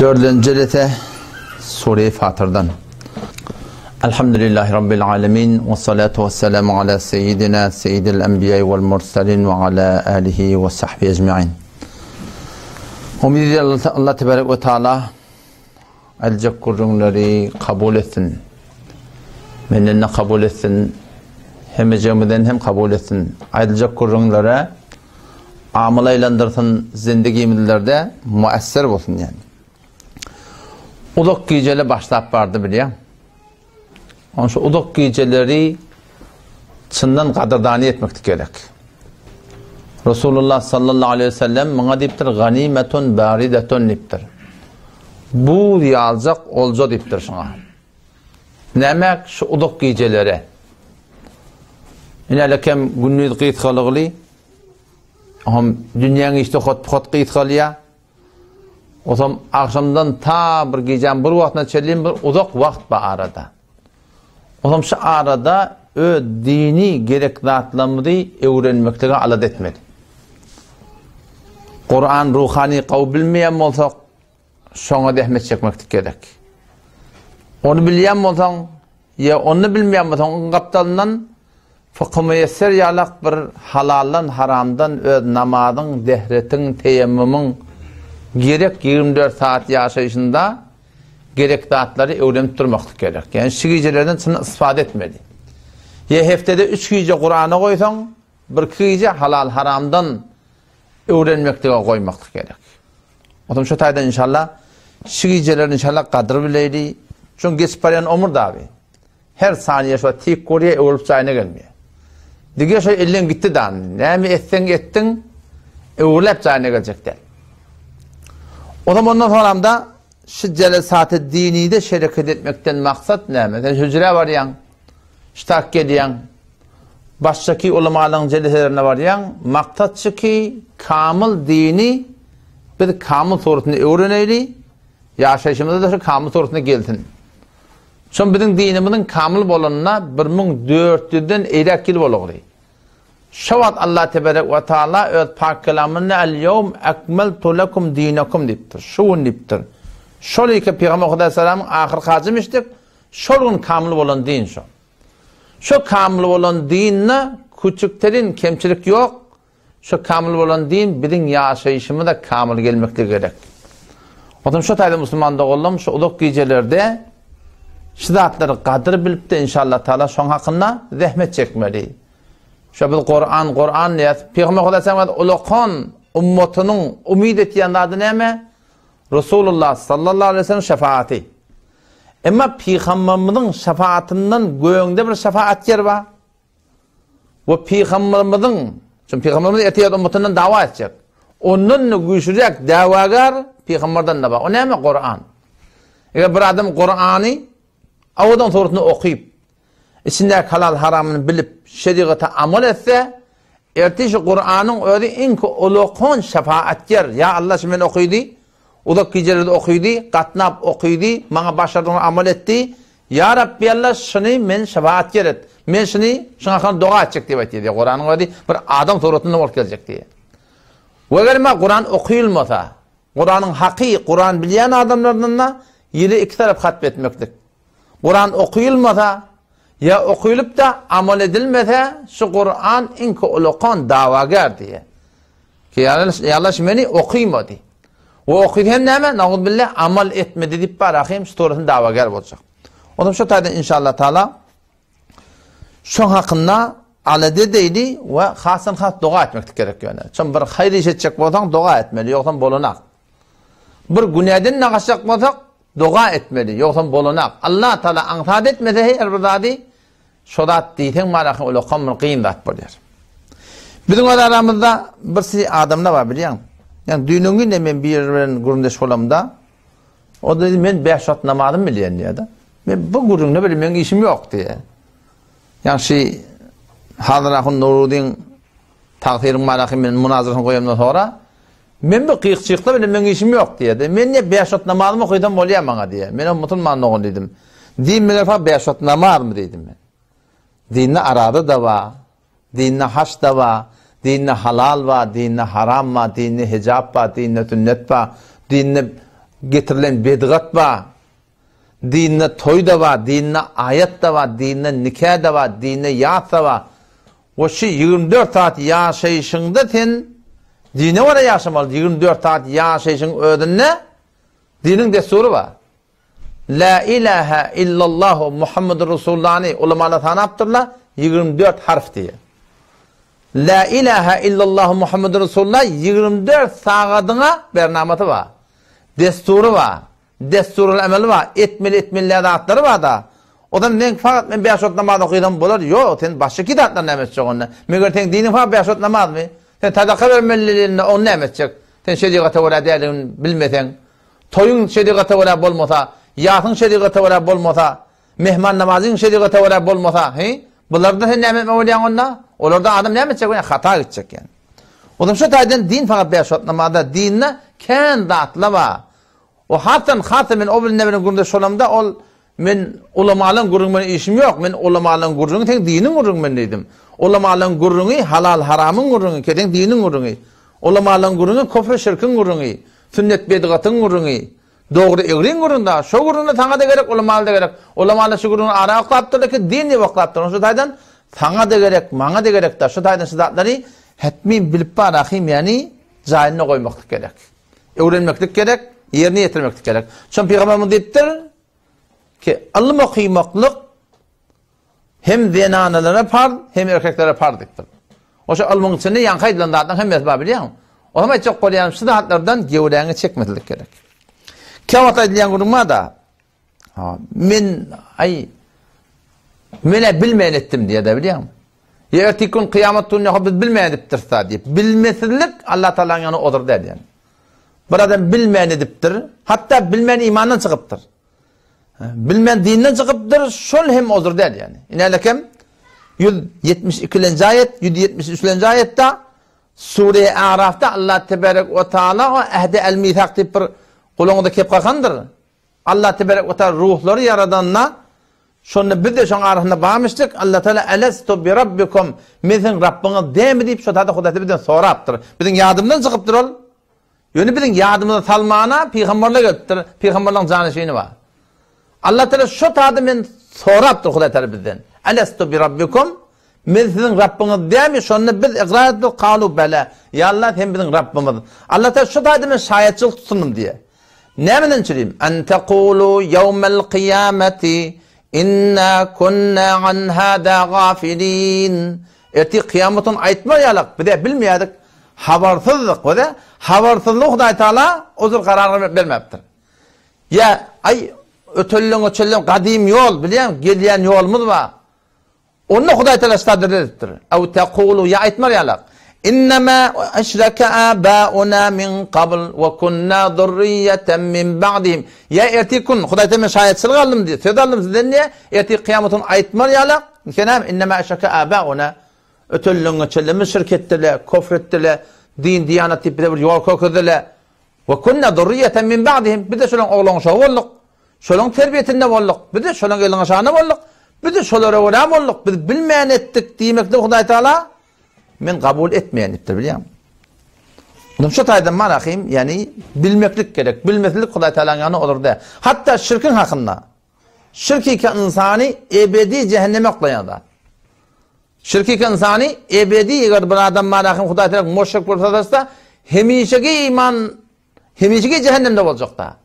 Dördünji jelese Sure-i Fatyrdan. Elhamdülillahi Rabbil alemin ve salatu ve selamu ala seyyidina seyyidil enbiya vel mursalin ve ala alihi ve sahbihi ecmain. Umid edýän Allah tebarek ve taala aljak gürrüňleri kabul etsin. Menden de kabul etsin. Hemmejigimizden hem kabul etsin. Aýdyljak gürrüňlere Amala aýlandyrsyn zindigimizlerde muesser bolsun diýen. Uzak gijeli başlap bardy bilýän. Onuň şu uzak gijeleri çyndan gadyrdany etmeklik gerek. Resulullah sallallahu aleyhi ve sellem muňa diýipdir ganimetun baridetun diýipdir. Buz ýaljak olja diýipdir şuňa. Näme şu uzak gijelere? Ine kem gündiz gysgalygly Oňam dünýäň işde hot-pot gysgalýar. Osam agşamdan ta bir gijäň bir wagtyna çenli bir uzak wagt bar arada. Osam şu arada öz dini gerek zatlarymyzy öwrenmeklige alada etmeli. Kuran ruhany gowy bilmeýän bolsak, şoňa zähmet çekmeklik gerek. Ony bilýän bolsaň, ýa ony bilmeýän bolsaň, onuň gapdalyndan Fykhy Müýesser ýalak bir halaldan haramdan öz namazyň, dehretiň, teýemmumyň gerek 24 sagat ýaşaýşynda gerek zatlary öwrenip durmaklyk gerek. Ýagny şu gijelerden çyn istifade etmeli. Ýa hepdede 3 gije Kurana goýsaň, bir-iki gije halal haramdan öwrenmeklige goýmaklyk gerek. Otam şu taýdan inşallah şu gijeler inşallah gadyr bileýli. Çünki geçip barýan omur dagy. Her saniýe şo tik görýär, öwrülip jaýyna gelmeýär. Dige şo elden gitdi dan. Näme etseň etdiň, öwrüläp jaýyna geljek däl. O zaman ondan soňram da şu jelesaty dinide şereket etmekden maksat näme? Sen hüjrä barýaň, ştak gelýäň, başdaky ulamalaryň jeleselerine barýaň, maksat şu ki, kamyl dini biz kamyl suratynda öwreneýli, ýaşaýşymyzda da şu kamyl suratynda gelsin. Şon biziň dinimiziň kamyl bolanyna 1400 ýüzden eýräk ýyl bolugry. Şo wagt Allah teberek we taala öz pak kelamynda El-ýewm ekmeltu lekum dinakum diýipdir. Şu gün diýipdir. Şol iki Pygamber Hudaý salamyň ahyrky hajy şol gün kamyl bolan din şo. Şo kamyl bolan dinde küçükterin kemçilik ýok. Şu kamyl bolan din biziň ýaşaýşymyza kamyl gelmekligi gerek. Otam şu taýda musulman doganlarym şu uzak gijelerde şu zatlary gadyr bilip-de inşallah taala şoň hakynda zähmet çekmeli. Şu biz Kur'an, Kur'an diýýäs. Pygamber Hudaý ulakan ummatynyň umyt etýän zady näme? Resulullah sallallahu aleyhi ve sellem şefaati. Emma pygamberimiziň şefaatyndan göňde bir şefaat ýer bar. We pygamberimiziň, çünki pygamberimiz ertir ummatyndan dawa etjek. Ondan da güýçlüräk dawagar pygamberden de bar. O näme? Kur'an. Eger bir adam Kur'any awadan suratynda okyp, içindäki halal haramyny bilip, şeriata amal etse, ertir şu Kur'anyň özi iň ulukon şefaatger. Ya Allah şu men okydy, Uzak gijelerde okydy, gatnap okydy, maňa başardygyny amal etdi. Ýa Rabbi Alla şuny men şefaatger et. Men şuny şuň hakynda doga etjek diýip aýtýar diýýär. Kuranyň özi bir adam suratynda bolup geljek diýýär. We eger ma Kuran okylmasa, Kuranyň haky Kuran bilýän adamlardan da ýyly iki tarap hatm etmeklik. Kuran okylmasa, ýa okylyp-da amal edilmese, şu Kuran iňki ulakan dawager diýýär. Ki ýalaş meni okymady. We okydy hem näme? Nauzbillah amal etmedi diýip bar ahim şu torasyny dawager boljak. Ondan şu taýdan inşallah taala şoň hakynda alada edeýli we hasan has doga etmeklik gerek ýöne. Çün bir haýyr iş etjek bolsaň doga etmeli, ýogsam bolanak. Bir günäden nagaşjak bolsak doga etmeli, ýogsam bolanak. Allah taala aňsat etmese her bir zady Şo zat diýseň maraky ulakam bir gyn zat bolýar. Biziň öz aramyzda bir si adamlar bar bilýäň. Ýani düýnüň günde men bir bilen gürrüňdeş bolamda, o diýdi men 5 wagt namazym bilýän diýýär-de. Men bu gürrüňde bile meň işim ýok diýýär. Ýani şi Hazır Ahun Nuruddin tagsyryň maraky men munazarasyny goýamdan soňra men bu gyýyk-çyýyklar bilen meň işim ýok diýýär-de. Men diýýär 5 wagt namazymy okysam bolýar maňa diýýär. Men hem musulman dogan diýdim. Din meger fa 5 wagt namazmy diýdim men. Dinde arada da bar, dinde haç da bar, dinde halal bar, dinde haram bar, dinde hijap bar, dinde sünnet bar, dinde. getirilen bedgat bar. Dinde toý-da bar, dinde aýat-da bar, dinde nika-da bar, dinde ýas-da bar. We şu 24 sagat ýaşaýşyňda sen dine görä ýaşamaly. 24 sagat ýaşaýşyň özünde diniň dessury bar. Lä ilähä illallahu Muhammedur Resulullany ulamalar sanapdyrlar, 24 harf diýe. Lä ilähä illallahu Muhammedur Resulullah 24 sagadyňa bernamasy bar. Dessury bar. Dessurul emeli bar. Etmeli etmeli däl zatlary bar-da. Ozal men fakat men bäş wagt namaz okysam bolar. Ýok, sen başga ki zatlar näme etjek onda? Meger seň diniň fakat bäş wagt namazmy? Sen sadaka bermeliliginde ony näme etjek? Sen şerigata görä däldigini bilmeseň. Toýuň şerigata görä bolmasa, ýasyň şerigata görä bolmasa, mehman namazyň şerigata görä bolmasa, he? Bularda sen näme etmek bolýaň onda? Olarda adam näme etjek bolýar? Hata gitjek ýani. Ozam şu taýdan din fakat bäş wagt namazda, dinde kän zatlar bar. O hasdan hasa men o bilen ne bilen gürrüňdeş bolamda ol men ulamalaň gürrüňi bilen işim ýok. Men ulamalaň gürrüňi seň diniň gürrüňi men diýdim. Ulamalaň gürrüňi halal haramyň gürrüňi, seň diniň gürrüňi. Ulamalaň gürrüňi kufr şirkiň gürrüňi. Sünnet bidgatyň gürrüňi, dogry egriň gürrüňi da, şo gürrüňde saňa-da gerek, ulamaly-da gerek. Ulamalar şu gürrüňi ara oklapdyrlar ki, din diýip oklapdyr. Şo taýdan saňa-da gerek, maňa-da gerek da, şo taýdan şu zatlary hetmi bilip bar ahym, ýagny jaýynda goýmaklyk gerek. Öwrenmeklik gerek, ýerine ýetirmeklik gerek. Şon pygamberimiz diýipdir ki, ylym okymaklyk Hem zenanalara parz, hem erkeklere parz diýipdir. Oşa ylmyň içinde ýaňky aýdylan zatlaryň hemmesi bar bilýäňmi? Onam aýtjak bolýanym şu zatlardan gewräňi çekmeslik gerek. Käwagt aýdylýan gürrüň bar-da, ha, men aý men-ä bilmän etdim diýýär-de bilýäňmi? Ýa erteki gün kyýamat gününe biz bilmän edipdiris-da diýip. Bilmesizlik Allah Taalaň ýanynda ozur däl ýani. Bir adam bilmän edipdir, hatda bilmän imandan çykypdyr. Bilmän dinden çykypdyr, şol hem ozur däl ýani. Inälekem 172-nji aýat, 173-nji aýatda Sure Arafda Allah tebarek we taala o Ahde el-Misak diýip bir gulagyňyza kep kakandyr. Allah tebarek we taala ruhlary ýaradanda şonda biz de şoň arasynda barmyşdyk. Allah taala Elestu bi rabbikum men siziň Rabbyňyz dämi diýip şo taýda Hudaý bizden sorapdyr. Biziň ýadymyzdan çykypdyr ol. Ýöne biziň ýadymyza salmana pygamberler gelipdir, pygamberleriň janyşyny bar. Allah Teala şo tada men sorapdyr Hudaý Teala bizden. Elestu bi rabbikum? Men siziň Rabbyňyz dämi? Şonda biz ykrar etdik, kalu bela. Ýa Allah sen biziň Rabbymyz. Allah Teala şo taýda men şaýatçylyk tutundym diýýär. Nämeden çürim? En tekulu ýewmel kyýameti inna kunna an hada gafilin. Ertir kyýamat güni aýtmar ýalak, biz-ä bilmeýärdik, habarsyzdyk biz-ä. Habarsyzlygy Hudaý Taala uzur karar bermäpdir. Ýa, aý, ötelleň-öçelleň gadym ýol, bilýäň, gelýän ýolumyz bar. Onda Hudaý Taala ştadyr edipdir. Ew tekulu, ýa aýtmar ýalak. Innema eşreke abauna min kabl we kunna zurriýeten min ba'dihim. Ýa ertir gün Hudaý Taala men şaýatçylyk aldym diýip, söz aldym sizden diýe, ertir kyýamat gün aýtmar ýalak. Kenam innema eşreke abauna. Ötenleňe çenli şirk etdiler, kofr etdiler, din, diýanat diýip bize bir ýol görkezdiler. We kunna zurriýeten min ba'dihim. Biz-de şolaryň oglan-uşagy bolduk. Şolaryň terbiýesinde bolduk. Biz-de şolaryň eliniň aşagynda bolduk. Biz-de şolara görä bolduk. Biz bilmän etdik diýmekde Hudaý Taala men kabul etmeýän diýipdir bilýäňmi? Onuň şu taýdan marahym, ýagny bilmeklik gerek. Bilmeslik Hudaý Taalanyň ýanynda olur däl. Hatda şirkiň hakynda. Şirk eken ynsany ebedi cehenneme oklaýan zat. Şirk eken ynsany ebedi eger bir adam marahym Hudaý Taala müşrik bolsa sataşsa, hemişeki iman hemişeki cehennemde boljak da.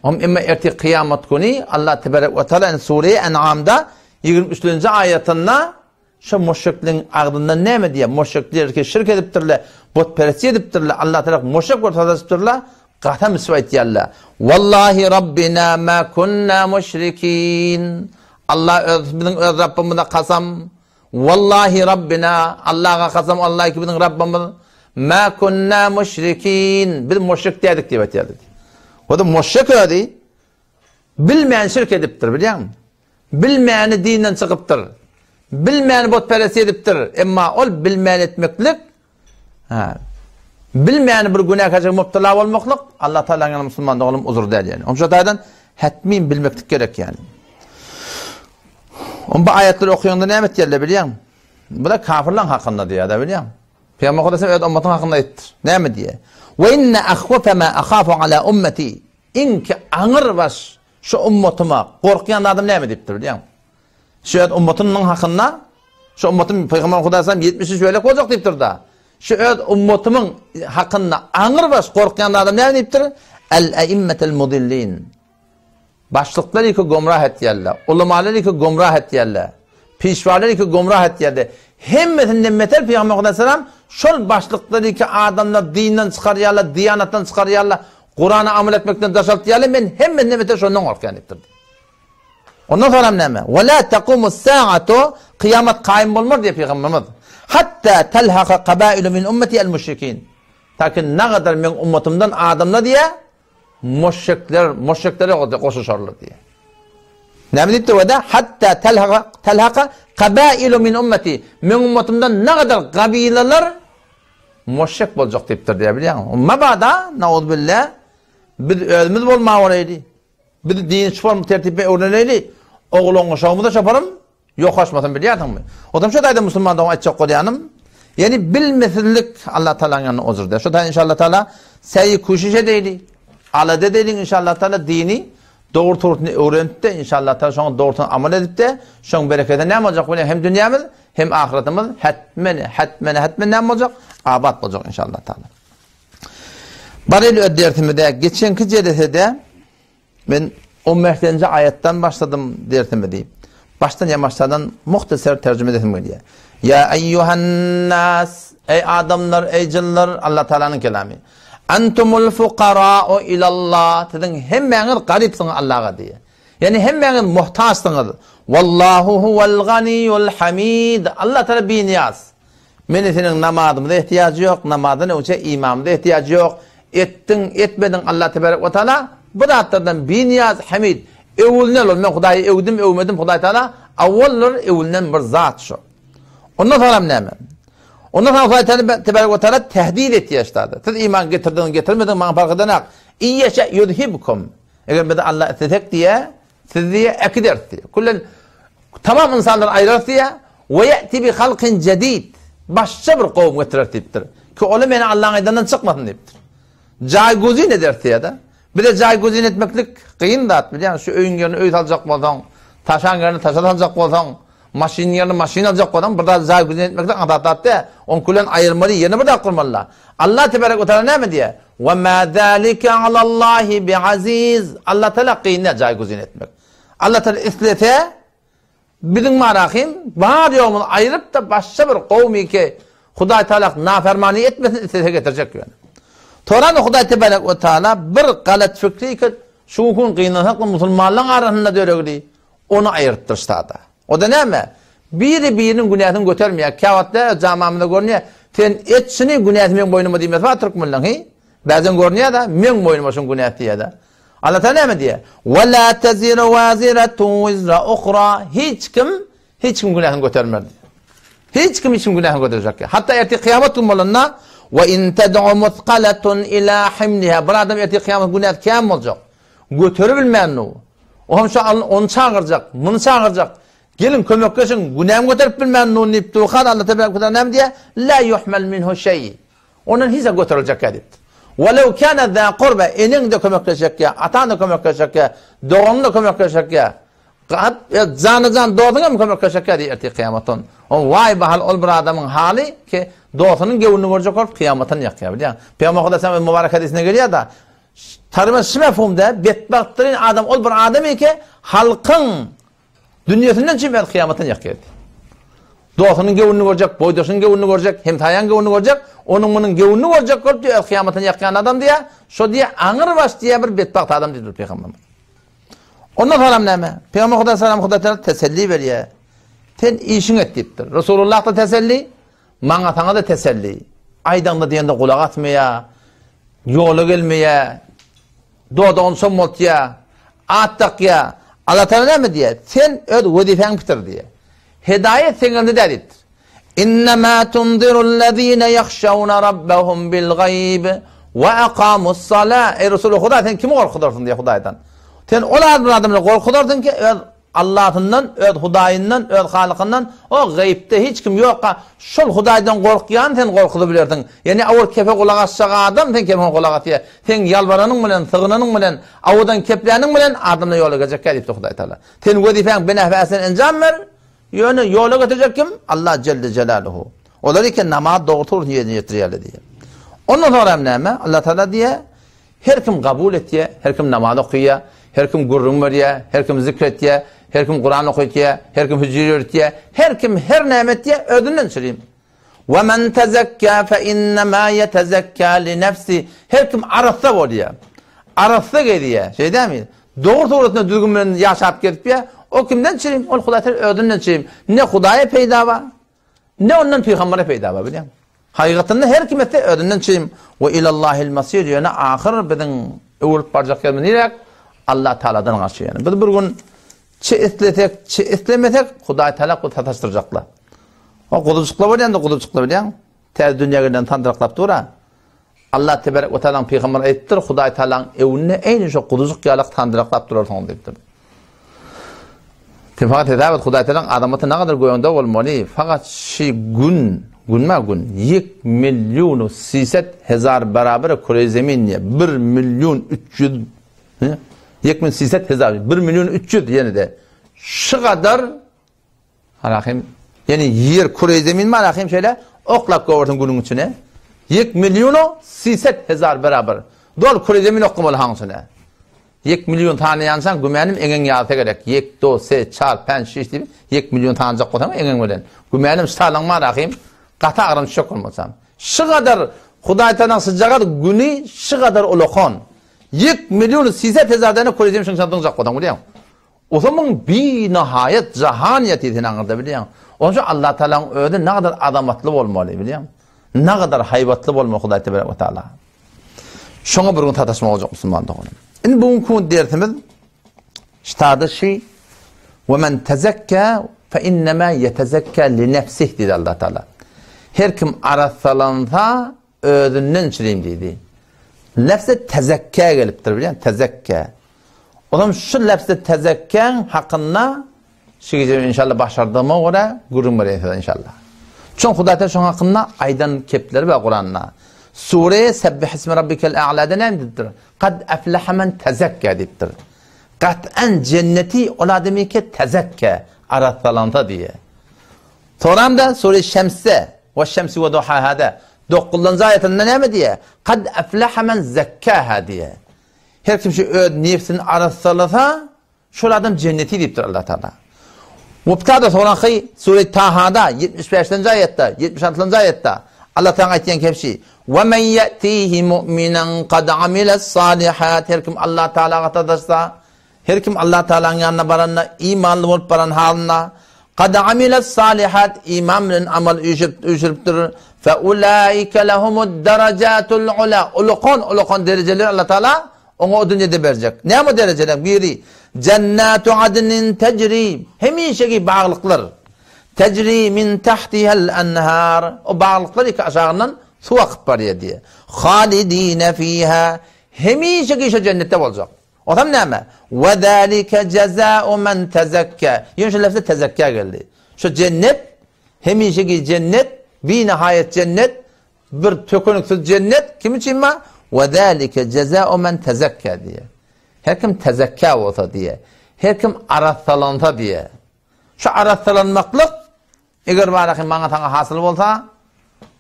Om emma ertir kıyamet günü Allah tebarek ve teala sure En'amda 23-nji aýatynda Şo müşrikligiň agzyndan näme diýýär? Müşrikler ki, şirk edipdirler, butperestlik edipdirler, Alla tarap müşrik bolup sataşypdyrlar, kasam içip aýtýarlar, Wallahi Rabbina ma kunna müşrikin. Alla öz biziň öz Rabbymyza kasam. Wallahi Rabbina, Allaha kasam, Alla ki biziň Rabbymyz. Ma kunna müşrikin. Biz müşrik däldik diýip aýtýarlar. O-da müşrik özi bilmän şirk edipdir, bilýäňmi? Bilmäni dinden çykypdyr. Bilmäni butperestlik edipdir. Emma ol bilmän etmeklik, ha, bilmäni bir günäkäçilige mubtala bolmaklyk Allah Taalanyň ýanynda musulman doganym uzur däl ýani. Onuň şu taýdan hetmin bilmeklik gerek ýani. On bu aýatlary okaýanda näme etýärler bilýäňmi? Bu da kafirleň hakynda diýýär-de bilýäňmi? Pygamber Hudaý öz ummatynyň hakynda aýtdyr. Näme diýýär? Ve inne ahwafa ma ahafu ala ummati. Iňki aňyr baş şu ummatyma gorkýan zadym näme diýipdir bilýäňmi? Şu öz ummatynyň hakynda şu ummatym Pygamber Hudaý sallam 73 bölek boljak diýipdir-da. Şu öz ummatymyň hakynda aňyr baş gorkýan zadym näme diýipdir? El-eimmetel mudillin. Başlyklar iki gomrah etýärler, ulamalar iki gomrah etýärler, pişwalar iki gomrah etýärler. Hemmesinden beter Pygamber Hudaý salam şol başlyklar iki adamlar dinden çykarýarlar, diýanatdan çykarýarlar, Kurana amal etmekden daşaltýarlar, men hemmesinden beter şondan gorkýan diýipdir. Ondan soň hem näme? Ve la taqumus saatu kyýamat kaýym bolmaz diýip Pygamberimiz. Hatta talhaqa qabailu min ummati al müşrikin. Ta ki nagadar men ummatymdan adamlar diýe müşrikler, müşriklere goşuşarlar diýe. Näme diýipdir o da? Hatta talhaqa talhaqa qabailu min ummati. Men ummatymdan nagadar gabilalar müşrik boljak diýipdir diýe bilýäňmi? Mabada nauzbillah biz özümiz bolmaly bolaydy. Biz dini çuparmy tertipme öwreneli, oglan-uşagymyza çaparym, ýokaşmasyn bilýärsiňmi? Otam şo taýda musulman dogan aýtjak bolýanym, ýani bilmesizlik Allah Tagalaň ýanynda ozur däl. Şo taýda inşallah Tagala säýi kuşiş edeýli, alada edeýliň inşallah Tagala dini dogry turusyny öwrenip-de inşallah Tagala şoňa dogrusyny amal edip-de, şoň bereketine näme boljak bolýar hem dünýämiz, hem ahyretimiz hetmen, hetmen, hetmen näme boljak? Abat boljak inşallah Tagala. Barel öz dersimize geçenki jelesede men 15-nji aýatdan başladym dersimizi. Başdan ýamaşdan muhtasar terjüme edesim gelýär. Ya eyyuhan nas ey adamlar ey jynlar Allah Taalanyň kelamy. Antumul fuqara'u ilallah siziň hemmäňiz garypsyňyz Allaha diýýär. Ýani hemmäňiz muhtaçsyňyz. Wallahu huwal ganiyyul hamid. Allah Taala binyaz. Meni seniň namazymyza ehtiýajy ýok, namazdan öňçe imamyza ehtiýajy ýok. Etdiň, etmediň Allah tebarek we taala bu zatlardan binyýaz, hamid. Öwülnel ol, men Hudaýy öwdüm, öwmedim, Hudaý taala awwaldyr, öwülnen bir zat şu. Ondan soňram näme? Ondan soň Hudaý taala tebarek we taala tehdit etýär şu zady. Siz iman getirdiňiz, getirmediňiz maňa parh edenak. Iýeşe ýuzhibkum. Eger biz Allah islesek diýe, Sizi diýýär, äkideris diýýär. Küllen tamam ynsanlary aýrarys diýýär. We ýe'ti bi halkin jedid. Başga bir kowum getireris diýipdir. Ki ola meni Allaň aýdandan çykmasyn diýipdir. Jaý gözin ederis diýýär-de. Bize jaý gözin etmeklik kyn zat bilýäň. Şu öýüň ýerine öý saljak bolsaň, taşaň ýerine taşa saljak bolsaň, maşynyň ýerine maşyn aljak bolsaň, bir zat jaý gözin etmeklik aňsat zat däl. Oň külen aýyrmaly, ýerine bir zat gurmaly. Allah tebarek we taala näme diýýär? We ma zalika alallahi biaziz. Allah Taala kyn däl jaý gözin etmek. Allah Taala islese biziň marahym bar ýogumyzy aýryp-da başga bir kowmy ki Hudaý Taala nafermany etmesin islese getirjek ýöne. Torany Hudaý tebarek we taala bir galat fikri ki şu gün gynansak musulmanlaryň arasynda döregli ony aýyrypdyr ştada. O-da näme? Biri biriniň günäsini götermeýär. Käwagt öz jamamyzda görünýär. Sen et şuny, günäsi meň boýnuma diýmesi bar türkmenleň, hi? Bäzden görünýär-de, meň boýnuma şuň günäsi diýýär-de. Allah Taala näme diýýär? Ve la teziru waziratun wizra uhra. Hiç kim hiç kim günäsini götermez. Hiç kim hiç kim günäsini göterjek. Hatda ertir kıyamet gün bolanda ve in ted'u musqalatun ila himliha. Bir adam ertir kıyamet günäsi kän boljak. Göteribilmän o. O hem şu ony çagyrjak, muny çagyrjak. Geliň kömekleşiň, günämi göterip bilmän nun diýip durka Allah tebarek we taala näme diýýär? La yuhmel minhu şeý. Ondan hiç zat göteriljek ýa diýipdir. Welew kana za kurba, eneň-de kömekleşjek ýa, ataň-da kömekleşjek ýa, doganyň-da kömekleşjek ýa. Gat, jana-jan dostuň hem kömekleşjek ýa diýip ertir kyýamatdan. O waý bahal ol bir adamyň haly ki dostunyň göwnüni görjek bolup kyýamatyny ýakýar bilýäň. Pygamber Hudaý sallam mübarek hadysynda gelýär-de, Taryma şu mefhumda betbagtdyryn adam ol bir adam eke halkyň dünýesinden çykyp öz kyýamatyny ýakýar. Dostunyň göwnüni görjek, boýdaşynyň göwnüni görjek, hemsaýaň göwnüni görjek, onuň munuň göwnüni görjek bolup diýär, öz kyýamatyny ýakýan adam diýär. Şo diýär, aňyr baş diýär bir betbagt adam diýdi pygamberimiz. Ondan soňam näme? Pygamber Hudaý salam Hudaý taala teselli berýär. Sen işiň et diýipdir. Resulullah da teselli, Maňa saňa-da teselli. Aýdaňda diýende gulak asmaýar, ýola gelmeýär, dodagyny sommaltýar, at dakýar. Allatagala näme diýýär? Sen öz wezipäňi bitir diýýär. Hedaýat seň elinde däl diýipdir. Innemâ tunzirullezîne ýahşewne rabbehum bil gaýb we akamus-salâ. Eý Resuly Huda sen kimi gorkuzarsyň diýýär Hudaýdan. Sen ol adamlary gorkuzarsyň ki öz. Allahyndan, öz Hudaýyndan, öz Halykyndan, o gaýypda hiç kim ýokka, şol Hudaýdan gorkýan sen gorkuzyp bilersiň. Ýani awal kefe gulak asjak adam seň kefeňe gulak asýar. Seň ýalbaranyň bilen, sygynanyň bilen, awadan kepläniň bilen adamlar ýola geljekkä diýipdir Hudaý Taala. Sen wezipäň binähbäsini enjam ber, ýöne ýola getirjek kim? Allah jelle jelaluhu. Olar eken namaz dogry dogrusyny ýerine ýetirýärler diýýär. Ondan soňra hem näme? Allah Taala diýýär, Her kim kabul etýär, her kim namaz okaýar, her kim gürrüň berýär, her kim zikr etýär, her kim Kuran okatýar, her kim hüjür ýöretýär, her kim her näme etýär, özünden çyrim. Ve men tezekka fe innema yetezekka li nefsi. Her kim arassa bolýar. Arassa gezýär. Şeý dälmi? Dogry suratynda düzgün bilen ýaşap gezipýär. O kimden çyrim? Ol Hudaý özünden çyrim. Ne Hudaýa peýda bar, Ne ondan pygambere peýda bar bilýäň. Hakykatynda her kim etse özünden çyn we ilallahil masir ýöne ahyr biziň öwrülip barjak ýerimiz niräk? Allah Taaladan garşy ýöne. Biz bir gün çi islesek, çi islemesek Hudaý Taala bu sataşdyrjaklar. O guzujyklar bolýanda guzujyklar bilýäň. Täze dünýä gelen sandyraklap dur-a. Allah teberek we taalaň pygamberi aýdypdyr, Hudaý Taalaň öwünde eýni şo guzujyk ýalak sandyraklap durarsyňyz diýipdir. Sen fakat hesap et, Hudaý Taalaň azamaty nagadar göňde bolmaly, fakat şi gün, günme gün, ýek millionu siset hezar beraber küre zemin diýe, bir million 300, ýek million siset hezar, bir million 300 ýene-de, şi gadar Rahym, ýani ýer küre zemin bar Rahym şeýle oklap gowersin günüň içine. Ýek millionu siset hezar beraber. Dol küre zemin oklamaly haň içine. Ýek million tanaýansaň gümänim eňeň ýazsa gerek. Ýek, do, se, çar, pän, şiş diýip ýek million tanajak bolsaň eňeň bilen. Gümänim şalaň bar Rahym. Gaty agram düşjek bolmasam. Şu gadar Hudaý tagalaň şyjagaz güni şu gadar ulakan. Ýek million siset hezar däne küre zemin şuň içine zyňjak bolsaň bilýäň. Osamyň binahaýat jahan ýatyr sen aňyrda bilýäň. Onuň üçin Allah Tagalaň özi nagadar azamatly bolmaly bilýäň. Nagadar haýbatly bolmaly Hudaý tebarek we taala. Şoňa bir gün sataşmak boljak musulman doganym. Indi bu günki gün dersimiz ştada şi we men tezekka fe innema yetezekka li nefsih diýdi Allah Taala. Her kim arassalansa özünden çirim diýdi. Nefse tezekka gelipdir bilýän, tezekka. Olam şu lebzi tezekkäň hakynda şu gije inşallah başardygyma görä gürrüň bereýin size inşallah. Çün Hudaý Teala şoň hakynda aýdan kepleri bar Kuranda. Sure Sebbihismi rabbikel a'lada näme diýipdir? Kad eflaha men tezekkä diýipdir. Gat'an jenneti ol adamy ki tezekkä arassalansa diýe. Soramda Sure Şemsde we şemsi we duhahada 9-njy aýatynda näme diýe? Kad eflaha men zekkaha diýe. Her kim şu öz nebsini arassalasa, şol adam jenneti diýipdir Allah Taala. Mubtada soňraky sure Tahada 75-nji aýatda, 76-njy aýatda Allah Taala aýtýan kepşi: "Ve men yatihi mu'minan kad amilas salihat" Her kim Allah Taala gatadaşsa, Her kim Allah Taalanyň ýanyna baranda imanly bolup baran halynda, Kad amilas salihat iman bilen amal üýşüp üýşüripdir. Fe ulaike lehumud darajatul ula. Ulukan ulukan derejeleri Allah Taala oňa o dünýede berjek. Näme o derejeleriň biri? Jennatu adnin tejri hemişeki baglyklar. Tejri min tahtihal anhar. O baglyklar iki aşagyndan suw akyp barýar diýe. Halidine fiha. Hemişeki şo jennetde boljak. Otam näme? Ve zalike jezâ'u men tezekkä. Ýöne şu lefze tezekkä geldi. Şu jennet, hemişeki jennet, binahaýat jennet, bir tökeniksiz jennet kim üçin bar? Ve zalike jezâ'u men tezekkä diýýär. Her kim tezekkä bolsa diýýär. Her kim arassalansa diýýär. Şu arassalanmaklyk Eger bar hem maňa saňa hasyl bolsa,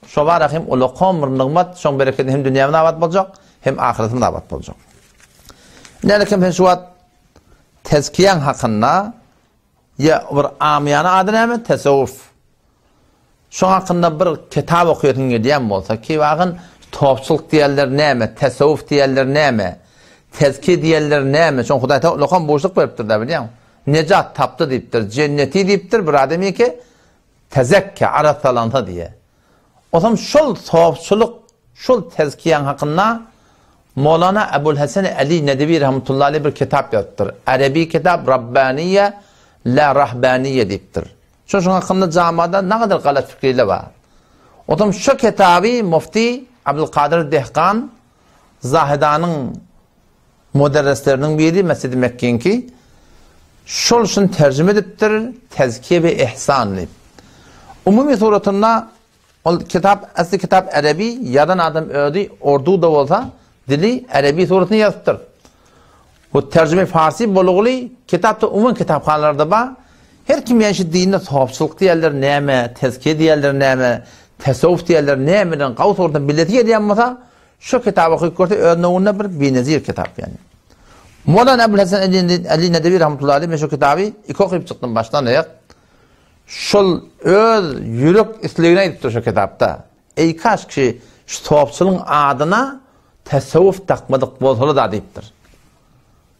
şo bar hem ulakan bir nygmat, şoň bereketine hem dünýämiz abat boljak, hem ahyretimiz abat boljak. Näle kim sen şu wagt tezkiýäň hakynda ýa bir amyýana ady näme? Tesewwuf. Şoň hakynda bir kitap okaýasyň gelýän bolsa, ki bagyn topçulyk diýenler näme, tesewwuf diýenler näme, tezkiýe diýenler näme? Şoň Hudaý Taala ulakan buşluk beripdir-dä bilýäň. Nejat tapdy diýipdir, jenneti diýipdir, bir adam ýeke tezekke, arassalansa diýe. Osam şol sofçylyk, şol tezkiýäň hakynda Molana Ebul Hesen Ali Nedewi rahmetullahi aleyh bir kitap ýazypdyr. Erebi kitap Rabbaniýe la Rahbaniýe diýipdir. Şo şoň hakynda jamada nagadar galat fikirler bar. Osam şo kitaby mufti Abdulkadyr Dehkan Zahidanyň Muderrisleriniň biri Mesjidi Mekgiňki. Şol şuny terjime edipdir, Tezkiye we Ihsan diýip. Umumy suratynda ol kitap, asly kitap erebi, ýazan adam özi ordu-da bolsa, dili erebi suratynda ýazypdyr. Bu terjime farsi bolugly kitapda umuman kitaphanalarda bar. Her kim ýa şu dinde sopçylyk diýerler näme, tezkiye diýerler näme, tesawwuf diýerler nämeden gawy suratynda bilesi gelýän bolsa, Şu kitaby okyp görse öz nowunda bir binezir kitap ýani. Mowlana Ebul Hasan Ali Nedewi rahmetullahi aleyh men şu kitaby iki okyp çykdym başdan aýak. Şol öz ýürek islegini aýdypdyr şu kitapda. Eý kaş ki şu sopçylygyň adyna tasawwuf dakmadyk bolsalar da diýipdir.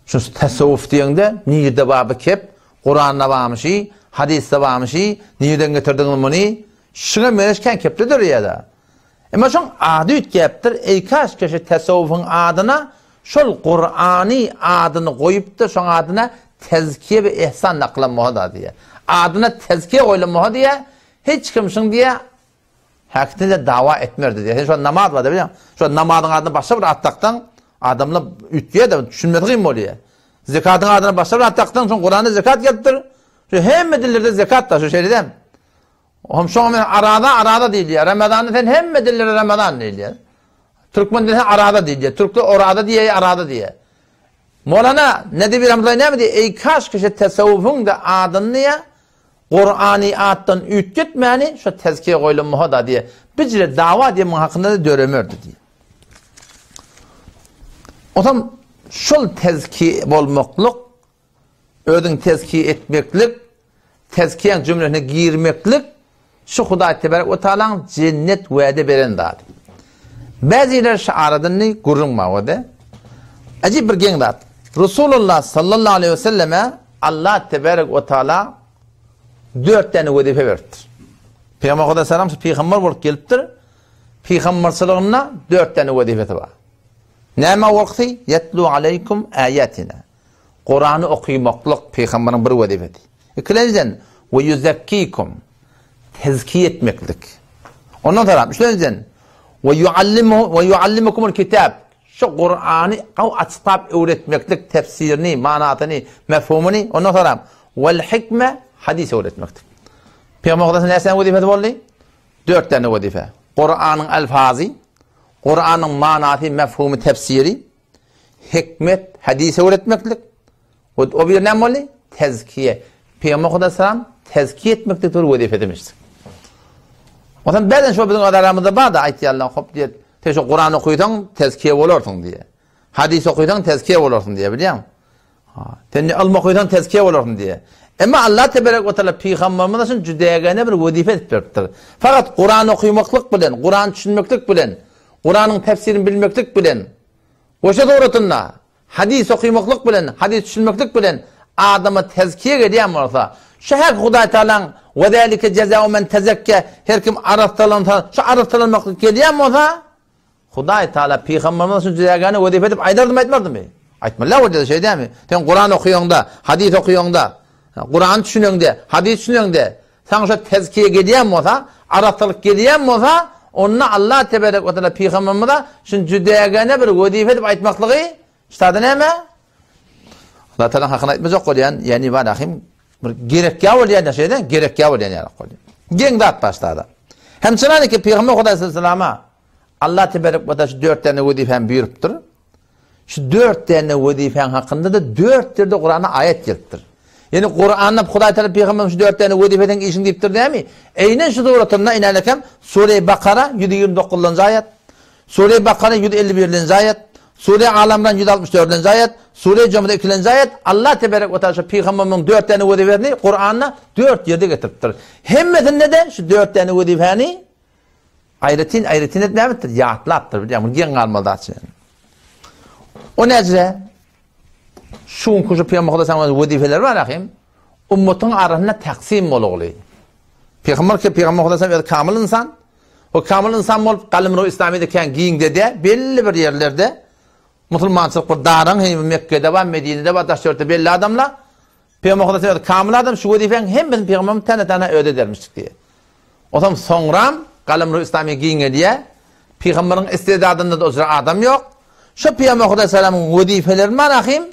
Şu tasawwuf diýende nirde bar bu kep? Kuranda barmyşy, hadysda barmyşy, nirden getirdiňiz muny? Şuňa meňzeş kän kepler döreýär-de. Emma şoň ady üýtgäpdir, eý kaşke şu tesewwufyň adyna şol Kurany adyny goýupdyr, şoň adyna tezkiýe we ihsan dakylan bolsa-da diýýär. Adyna tezkiýe goýlan bolsa diýýär, hiç kim şuň diýýär, häkitine dawa etmerdi diýýär. Sen şo namaz bar-da bilýäň, şo namazyň adyna başga bir at daksaň, adamlar üýtgeýär-de, düşünmesi kyn bolýar. Zekatyň adyna başga bir at daksaň, şoň Kuranda zekat gelipdir, şu hemme dillerde zekat bar, şu şeýle dämi? Hom şoňa men araza araza diýilýär. Ramazanda sen hemme dillerde Ramazan diýilýär. Türkmen dilinde araza diýilýär. Türkler oraza diýýär, araza diýýär. Molana Nedewi Ramazan näme diýýär? Eý kaş kişi tesawwufyň da adyny diýýär, Kurany atdan üýtgetmäni şo tezkiýe goýlan muhada diýýär. Bijre dawa diýen muň hakynda da döremerdi diýýär. Otam şol tezkiýe bolmaklyk Özüňi tezkiýe etmeklik, tezkiýäň jümlesine girmeklik şu Hudaý tebarek we taalaň jennet wade beren zady. Bäziler şu arada indi gürrüň bar wede. Ajyp bir geň zat. Resulullah sallallahu aleyhi ve selleme Allah tebarek we taala dört tane wezipe beripdir. Pygamber Hudaý salam şu pygamber bolup gelipdir. Pygamberçiliginde dört tane wezipesi bar. Näme wagty? Yetlu aleykum ayatina. Kurany okymaklyk pygamberiň bir wezipesi. Ikilenjiden, we ýuzekkikum, tezkiýe etmeklik. Ondan soňra, üçlenjiden, we ýuallimu we ýuallimukumul kitab, şu Kurany gawy açyklap öwretmeklik, tefsirini, manasyny, mefhumyny, ondan soňra, wel hikme, hadys öwretmeklik. Pygamber Hudaýyň näçe wezipesi boldy? Dört tane wezipe. Kuranyň alfazy, Kuranyň manasy, mefhumy, tefsiri, Hikmet, hadys öwretmeklik. We o bir näme boldy? Tezkiye. Pygamber Hudaý salam tezkiye etmeklik bir wezipesimiş. Ondan bäden şo biziň aramyzda bar da aýtýarlar, hop diýip, sen şu Kurany okaýsaň tezkiye bolarsyň diýe. Hadys okaýsaň tezkiye bolarsyň diýe, bilýäňmi? Ha, sen ne ylmy okaýsaň tezkiye bolarsyň diýe. Emma Allah teberek we taala pygamberimiz üçin jüdägene bir wezipe edip beripdir. Fakat Kurany okamaklyk bilen, Kurany düşünmeklik bilen, Kuranyň tefsirini bilmeklik bilen Goşa suratynda hadys okymaklyk bilen, hadys düşünmeklik bilen adama tezkiýe gelýän bolsa, şu hak Hudaý Tagalaň we zalike jezau men tezekke her kim arassalansa, şu arassalanmaklyk gelýän bolsa, Hudaý Tagala pygamberimiz üçin jezagany wezipe edip aýdardymy, aýtmardymy? Aýtmaly bolýar, şeý dälmi? Sen Kuran okaýaňda, hadys okaýaňda, Kurany düşüneňde, hadys düşüneňde, Saňa şo tezkiýe gelýän bolsa, arassalyk gelýän bolsa, onda Allah teberek we taala pygamberimize şuny jüdägene bir wezipe edip aýtmaklygy ştada näme? Allah taala hakyny aýtmajak bolýan, ýani barahim bir gerekýä bolýan da şeýle, gerekýä bolýan ýaly bolýar. Geň zat başlada. Hem çynany ki pygamber Hudaý sallallahu Allah teberek we taala şu dört tane wezipäni buýrupdyr. Şu dört däne wezipäň hakynda-da dört ýerde Kuranda aýat gelipdir. Ýani Kuranda Hudaý Taala pygamberimiz şu dört däne wezipe seň işiň diýipdir dämi? Eýnen şu suratynda inälekem Sure Bakara 129-njy aýat, Sure Bakara 151-nji aýat, Sure Alamran 164-nji aýat, Sure Jumada 2-nji aýat Allah teberek we taala şu pygamberimiziň dört däne wezipesini Kuranda dört ýerde getiripdir. Hemmesinde-de şu dört däne wezipäni Aýratyn aýratyn edip näme etdir? Ýatlapdyr, bilýän, muny geň galmaly zat şeýle. O näce? Şu günki şu Pygamber Hudaý saňa wezipeleri bar ahim. Ummatyň arasynda taksim bolugly. Pygamber ki Pygamber Hudaý saňa kamil insan. O kamil insan bolup galymro İslamiyede kän giňde belli bir ýerlerde musulmançylyk bir daraň hem Mekke'de bar, Medine'de bar, daş ýerde belli adamlar. Pygamber Hudaý saňa kamil adam şu wezipäň hemmesini pygamberimiz tane-tane öde edermişdik diýe. Onsoň soňram galamry yslamy giňelýär. Pygamberiň istedadynda-da o jyra adam ýok. Şo Pygamber Hudaý salamyň wezipelerini bar ahym.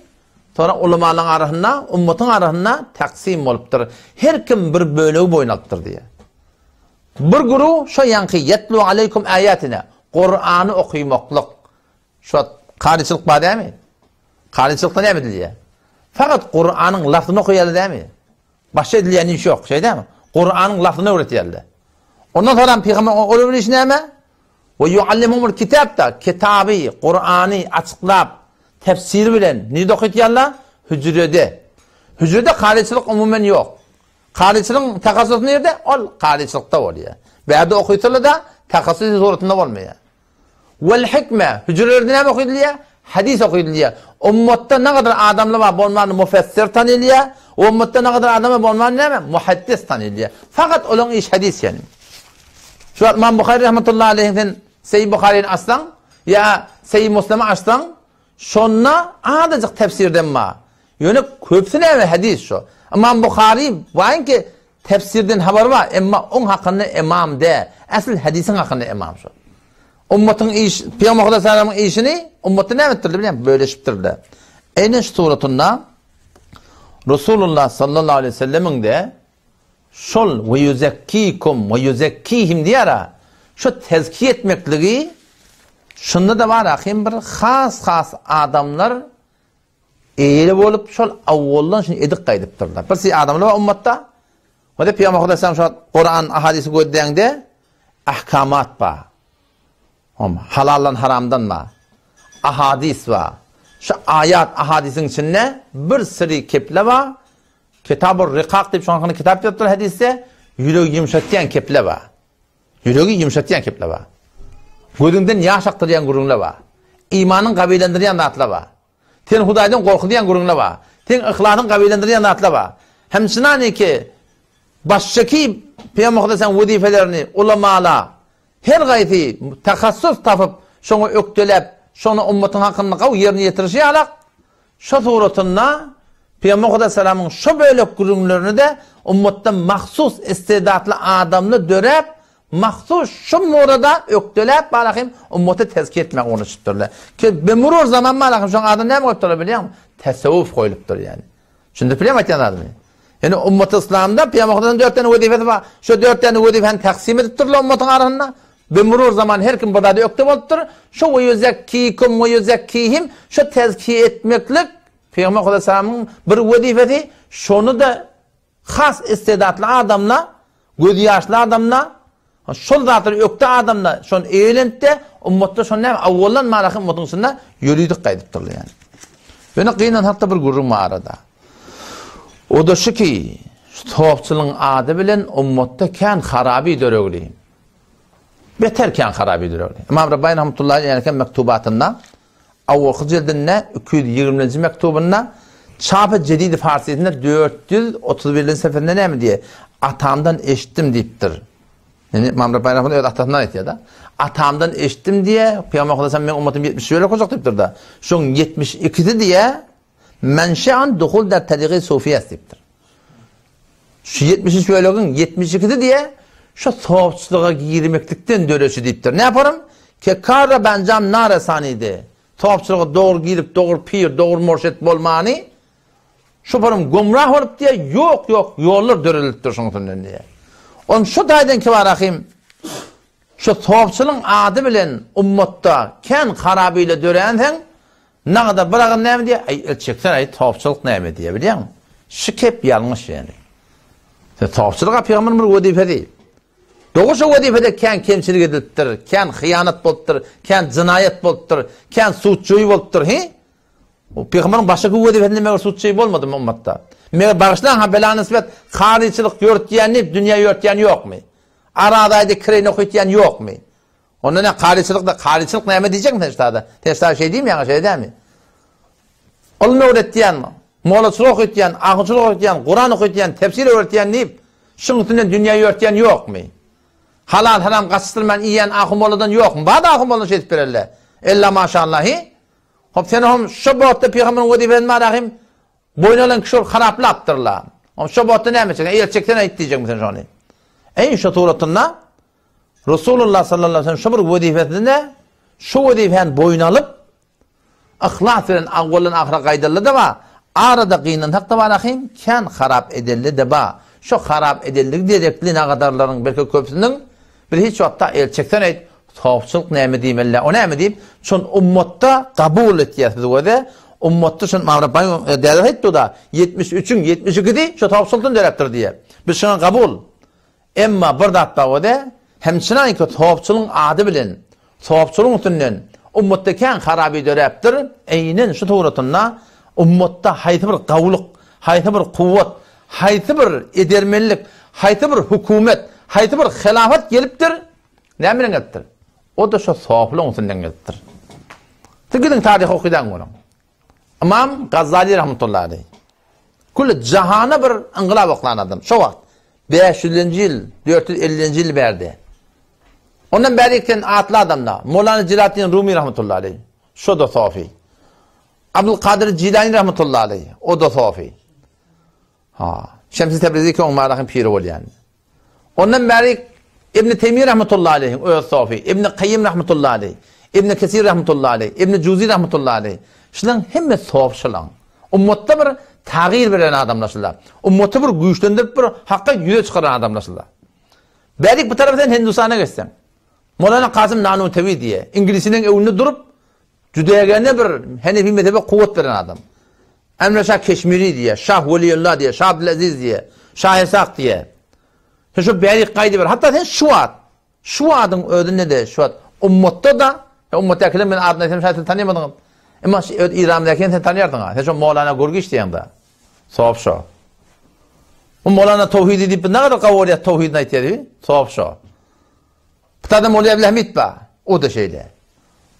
Soňra ulamalaryň arasynda, ummatyň arasynda taksim bolupdyr. Her kim bir bölegi boýun alypdyr diýýär. Bir güruh şo ýaňky ýetlu aleýkum aýatina, Kurany okymaklyk. Şu wagt karyçylyk bar dämi? Karyçylykda näme edilýär? Fakat Kuranyň lafzyny okaýarlar dämi? Başga edilýän iş ýok, şeý dämi? Kuranyň lafzyny öwretýärler. Ondan soňra pygamber olar bir işi näme? We ýuallimumul kitap-da, kitaby, Kurany açyklap, tefsiri bilen nirde okatýarlar? Hüjrede. Hüjrede karyçylyk umumen ýok. Karyçylygyň tahassusy nirde? Ol karyçylykda bolýar. Bärde okytylada tahassusy suratynda bolmaýar. Wal hikme, hüjrelerde näme okadylýar? Hadys okadylýar. Ummatda nägadar adamlar bar, bolmany mufessir tanylýar. Ummatda nägadar adam bar, bolmany näme? Muhaddis tanylýar. Fakat olaryň iş hadys ýani. Şu wagt Imam Buhary rahmetullahi aleyhi sen Sahih Buharyny açsaň ýa Sahih Muslimi açsaň, şonda azajyk tefsirden bar. Ýöne köpüsi näme hadys şu. Imam Buhary baýynki Tefsirden habary bar, emma oň hakynda emam dä. Äsl hadisiň hakynda emam şol. Ummatyň iş, Pygamber Hudaý salamyň işini ummatda näme etdirdi bilýäňmi? Bölüşipdirdi. Eýne şu suratynda Resulullah sallallahu aleyhi ve sellemiň de şol we yuzekkikum we yuzekkihim diýara şu tezkiye etmekligi şunda da bar ahim bir has-has adamlar Eýle bolup, şol awwaldan şuny edip gaýdypdyrlar. Bir si adamlar bar ummatda. Onda Pygamber Hudaý şo Kuran ahadisi gözläňde ahkamat bar. Hom halaldan haramdan bar. Ahadis bar. Şu aýat ahadisiň içinde bir siri keple bar. Kitabur Rikak diýip şonuň hakynda kitap ýazypdyr hadisde. Ýüregi ýumşatýan keple bar. Ýüregi ýumşatýan kepler bar. Gözüňden ýaş akdyrýan gürrüňler bar. Imanyňy gawilendirýän zatlar bar. Seni Hudaýdan gorkuzýan gürrüňler bar. Seň yhlasyňy gawilendirýän zatlar bar. Hemçinaniki başçaky Pygamber Hudaýyň wezipelerini ulamala her gaýsy tahassus tapyp, şoňa ökdeläp, şony ummatyň hakynda gawy ýerine ýetirişi ýalak, Şo suratynda Pygamber Hudaý salamyň şo bölek gürrüňlerini-de ummatda mahsus istidatly adamlar döräp, mahsus şo murada ökdeläp balahym ummaty tezkiýe etmäge ugruna Ki be murur zaman balahym şoň adyny näme goýupdyrlar bilýäňmi? Tesewwuf goýlupdyr ýani. Düşündirip bilýäňmi aýtýan zadymy? Ýani ummaty yslamda Pygamber Hudaýyň dört tane wezipesi bar. Şo dört tane wezipeni taksim edipdirler ummatyň arasynda. Be murur zaman her kim bir zada ökde bolupdyr. Şo we ýuzekkikum we ýuzekkihim şo tezkiýe etmeklik Pygamber Hudaýsamyň bir wezipesi, şony-da has istedatly adamla, gözi ýaşly adamla, şol zatlary ökde adamla şony eýlenipde, ummatda şony näme awwaldan marahy ummatyň içinde ýöridik gaýdypdyrlar ýani. Ýöne gynansak-da bir gürrüň bar arada. O-da şu ki, sopçylygyň ady bilen ummatda kän haraby döregli. Beter kän harap edilerdi. Ymam Rabbani rahmetullahi aleyh ýerken mektubatynda awalky jildinde 220-nji mektubynda Çapy Jedidi Farsisinde 431-nji sefesinde näme diýýär? Atamdan eşitdim diýipdir. Ýani Ymam Rabbani rahmetullahi öz atasyndan aýtýar-da. Atamdan eşitdim diýýär. Pygamber Hudaý meň ummatym 70 bölek boljak diýipdir-de. Şoň 72-si diýýär, Menşe'an duhul der tarigy sufiýes diýipdir. Şu 73 bölegiň 72-si diýe, şu sofçylyga girmeklikden döreşi diýipdir. Ne yaparym? Ke kara benjam naresanidi. Sofçylyga dogry girip, dogry pir, dogry murşit bolmany, şu parym gümrah bolup diýe, ýok, ýok, ýollar döredilipdir şoň üstünden diýe. On şu taýdan ki bar ahim, şu sofçylygyň ady bilen ummatda kän harabyla döränseň, Nagada bir agyz näme diýýär? Aý, el çeksene, aý, topçulyk näme diýýär, bilýäňmi? Şu kep ýalňyş ýaly. Sen topçulyk pygamberin bir wezipesi. Dogry şu wezipede kän kemçilik edilipdir, kän hyýanat bolupdyr, kän jynaýat bolupdyr, kän sudçuý bolupdyr, he? O pygamberiň başga wezipesinde meger sudçuý bolmadymy ummatda? Meger bagyşlaň ha bela nisbet kazyçylyk ýörtýän diýip dünýä ýörtýän ýokmy? Arazaýda kireýne okatýan ýokmy? Onda ne karyçylyk da karyçylyk näme diýjekmi sen ştada? Sen ştada şeý diýme ýaňa şeý dämi? Ylym öwretýän, mollaçylyk okatýan, ahunçylyk okatýan, Kuran okatýan, tefsir öwretýän diýip, şuň üstünden dünýä ýörtýän ýokmy? Halal haram gaçyşdyrman iýen ahun molladan ýokmy? Bar da ahun molla şeýdip berelle. Ella maşallah hi. Hop sen hom şo botda pygamberiň wezipesini bar ahim Boýun alan kişi ol haraplapdyrla. Hom şo botda näme etjek? Eýer çeksen aýt diýjekmi sen şony? Eý şo suratynda Resulullah sallallahu aleyhi ve sellem şu bir wezipesinde şu wezipäni boýun alyp yhlas bilen awwaldan ahyra gaýdyldy-da ba. Arada gynansak-da bar ahym, kän harap edelli-de ba. Şo harap edelligi derekli nagadarlaryň belki köpüsiniň bir hiç wagtda el çeksen aýt, sofçylyk näme diýmeli-dä, o näme diýip, şony ummatda kabul etýäs biz göze, ummatda şony Ymam Rabbany däde aýtdy-da, 73-iň 72-si şo sofçylykdan döräpdir diýýär. Biz şoňa kabul. Emma bir zat bar o-da, hemçinanki sopçylygyň ady bilen, sopçylygyň üstünden ummatda kän haraby döräpdir, eýnen şu suratynda ummatda haýsy bir gawulyk, haýsy bir kuwwat, haýsy bir edermenlik, haýsy bir hökümet, haýsy bir helafat gelipdir, näme bilen gelipdir? O-da şo sopçylygyň üstünden gelipdir. Siz gidiň taryhy okydaň görüň. Ymam Gazzaly rahmetullahi aleýh. Külli jahana bir yngylap oklan adam. Şo wagt 500-nji ýyl, 450-nji ýyl bärde. Ondan bäri sen atly adamda. Molana Jelaletdin Rumi rahmetullahi aleýh. Şo da sofi. Abdulkadir Jilani rahmetullahi aleýh. O da sofi. Ha. Şemsi Tebrizi ki oň marahyň piri bolýan. Ondan bäri Ibn Teýmiýe rahmetullahi aleýhiň öz sofi, Ibn Kaýym rahmetullahi aleýh, Ibn Kesir rahmetullahi aleýh, Ibn Juzi rahmetullahi aleýh. Şulaň hemme sofi şulaň. Ummatda bir tagyr beren adamlar şular. Ummaty bir güýçlendirip bir hakka ýüze çykaran adamlar şular. Bärik bu tarapa sen Hindistana geçseň. Molana Kasym Nanutewi diýe, iňlisiniň öňünde durup jüdägene bir Henefi mezhebe kuwwat beren adam. Enwer şah Keşmiri diýýär, Şah Weliýullah diýýär, Şah Abdylaziz diýýär, Şah Esak diýýär. Sen şu bärik gaýdyber. Hatda sen şu wagt, şu wadyň özünde-de, şu wagt ummatda-da, ummatdakylar men adyny aýtsam şaýat sen tanyamadyň. Emma şu öz Iramdakyny sen tanýarsyň-a. Sen şo Molana Gurgiş diýýäň-de. Sop şo. Bu Molana Towhidi diýip biz nägadar gawy bolýar towhidini aýtýar diýip. Sop şo. Pytada Molla Abdülhamid bar. O-da şeýle.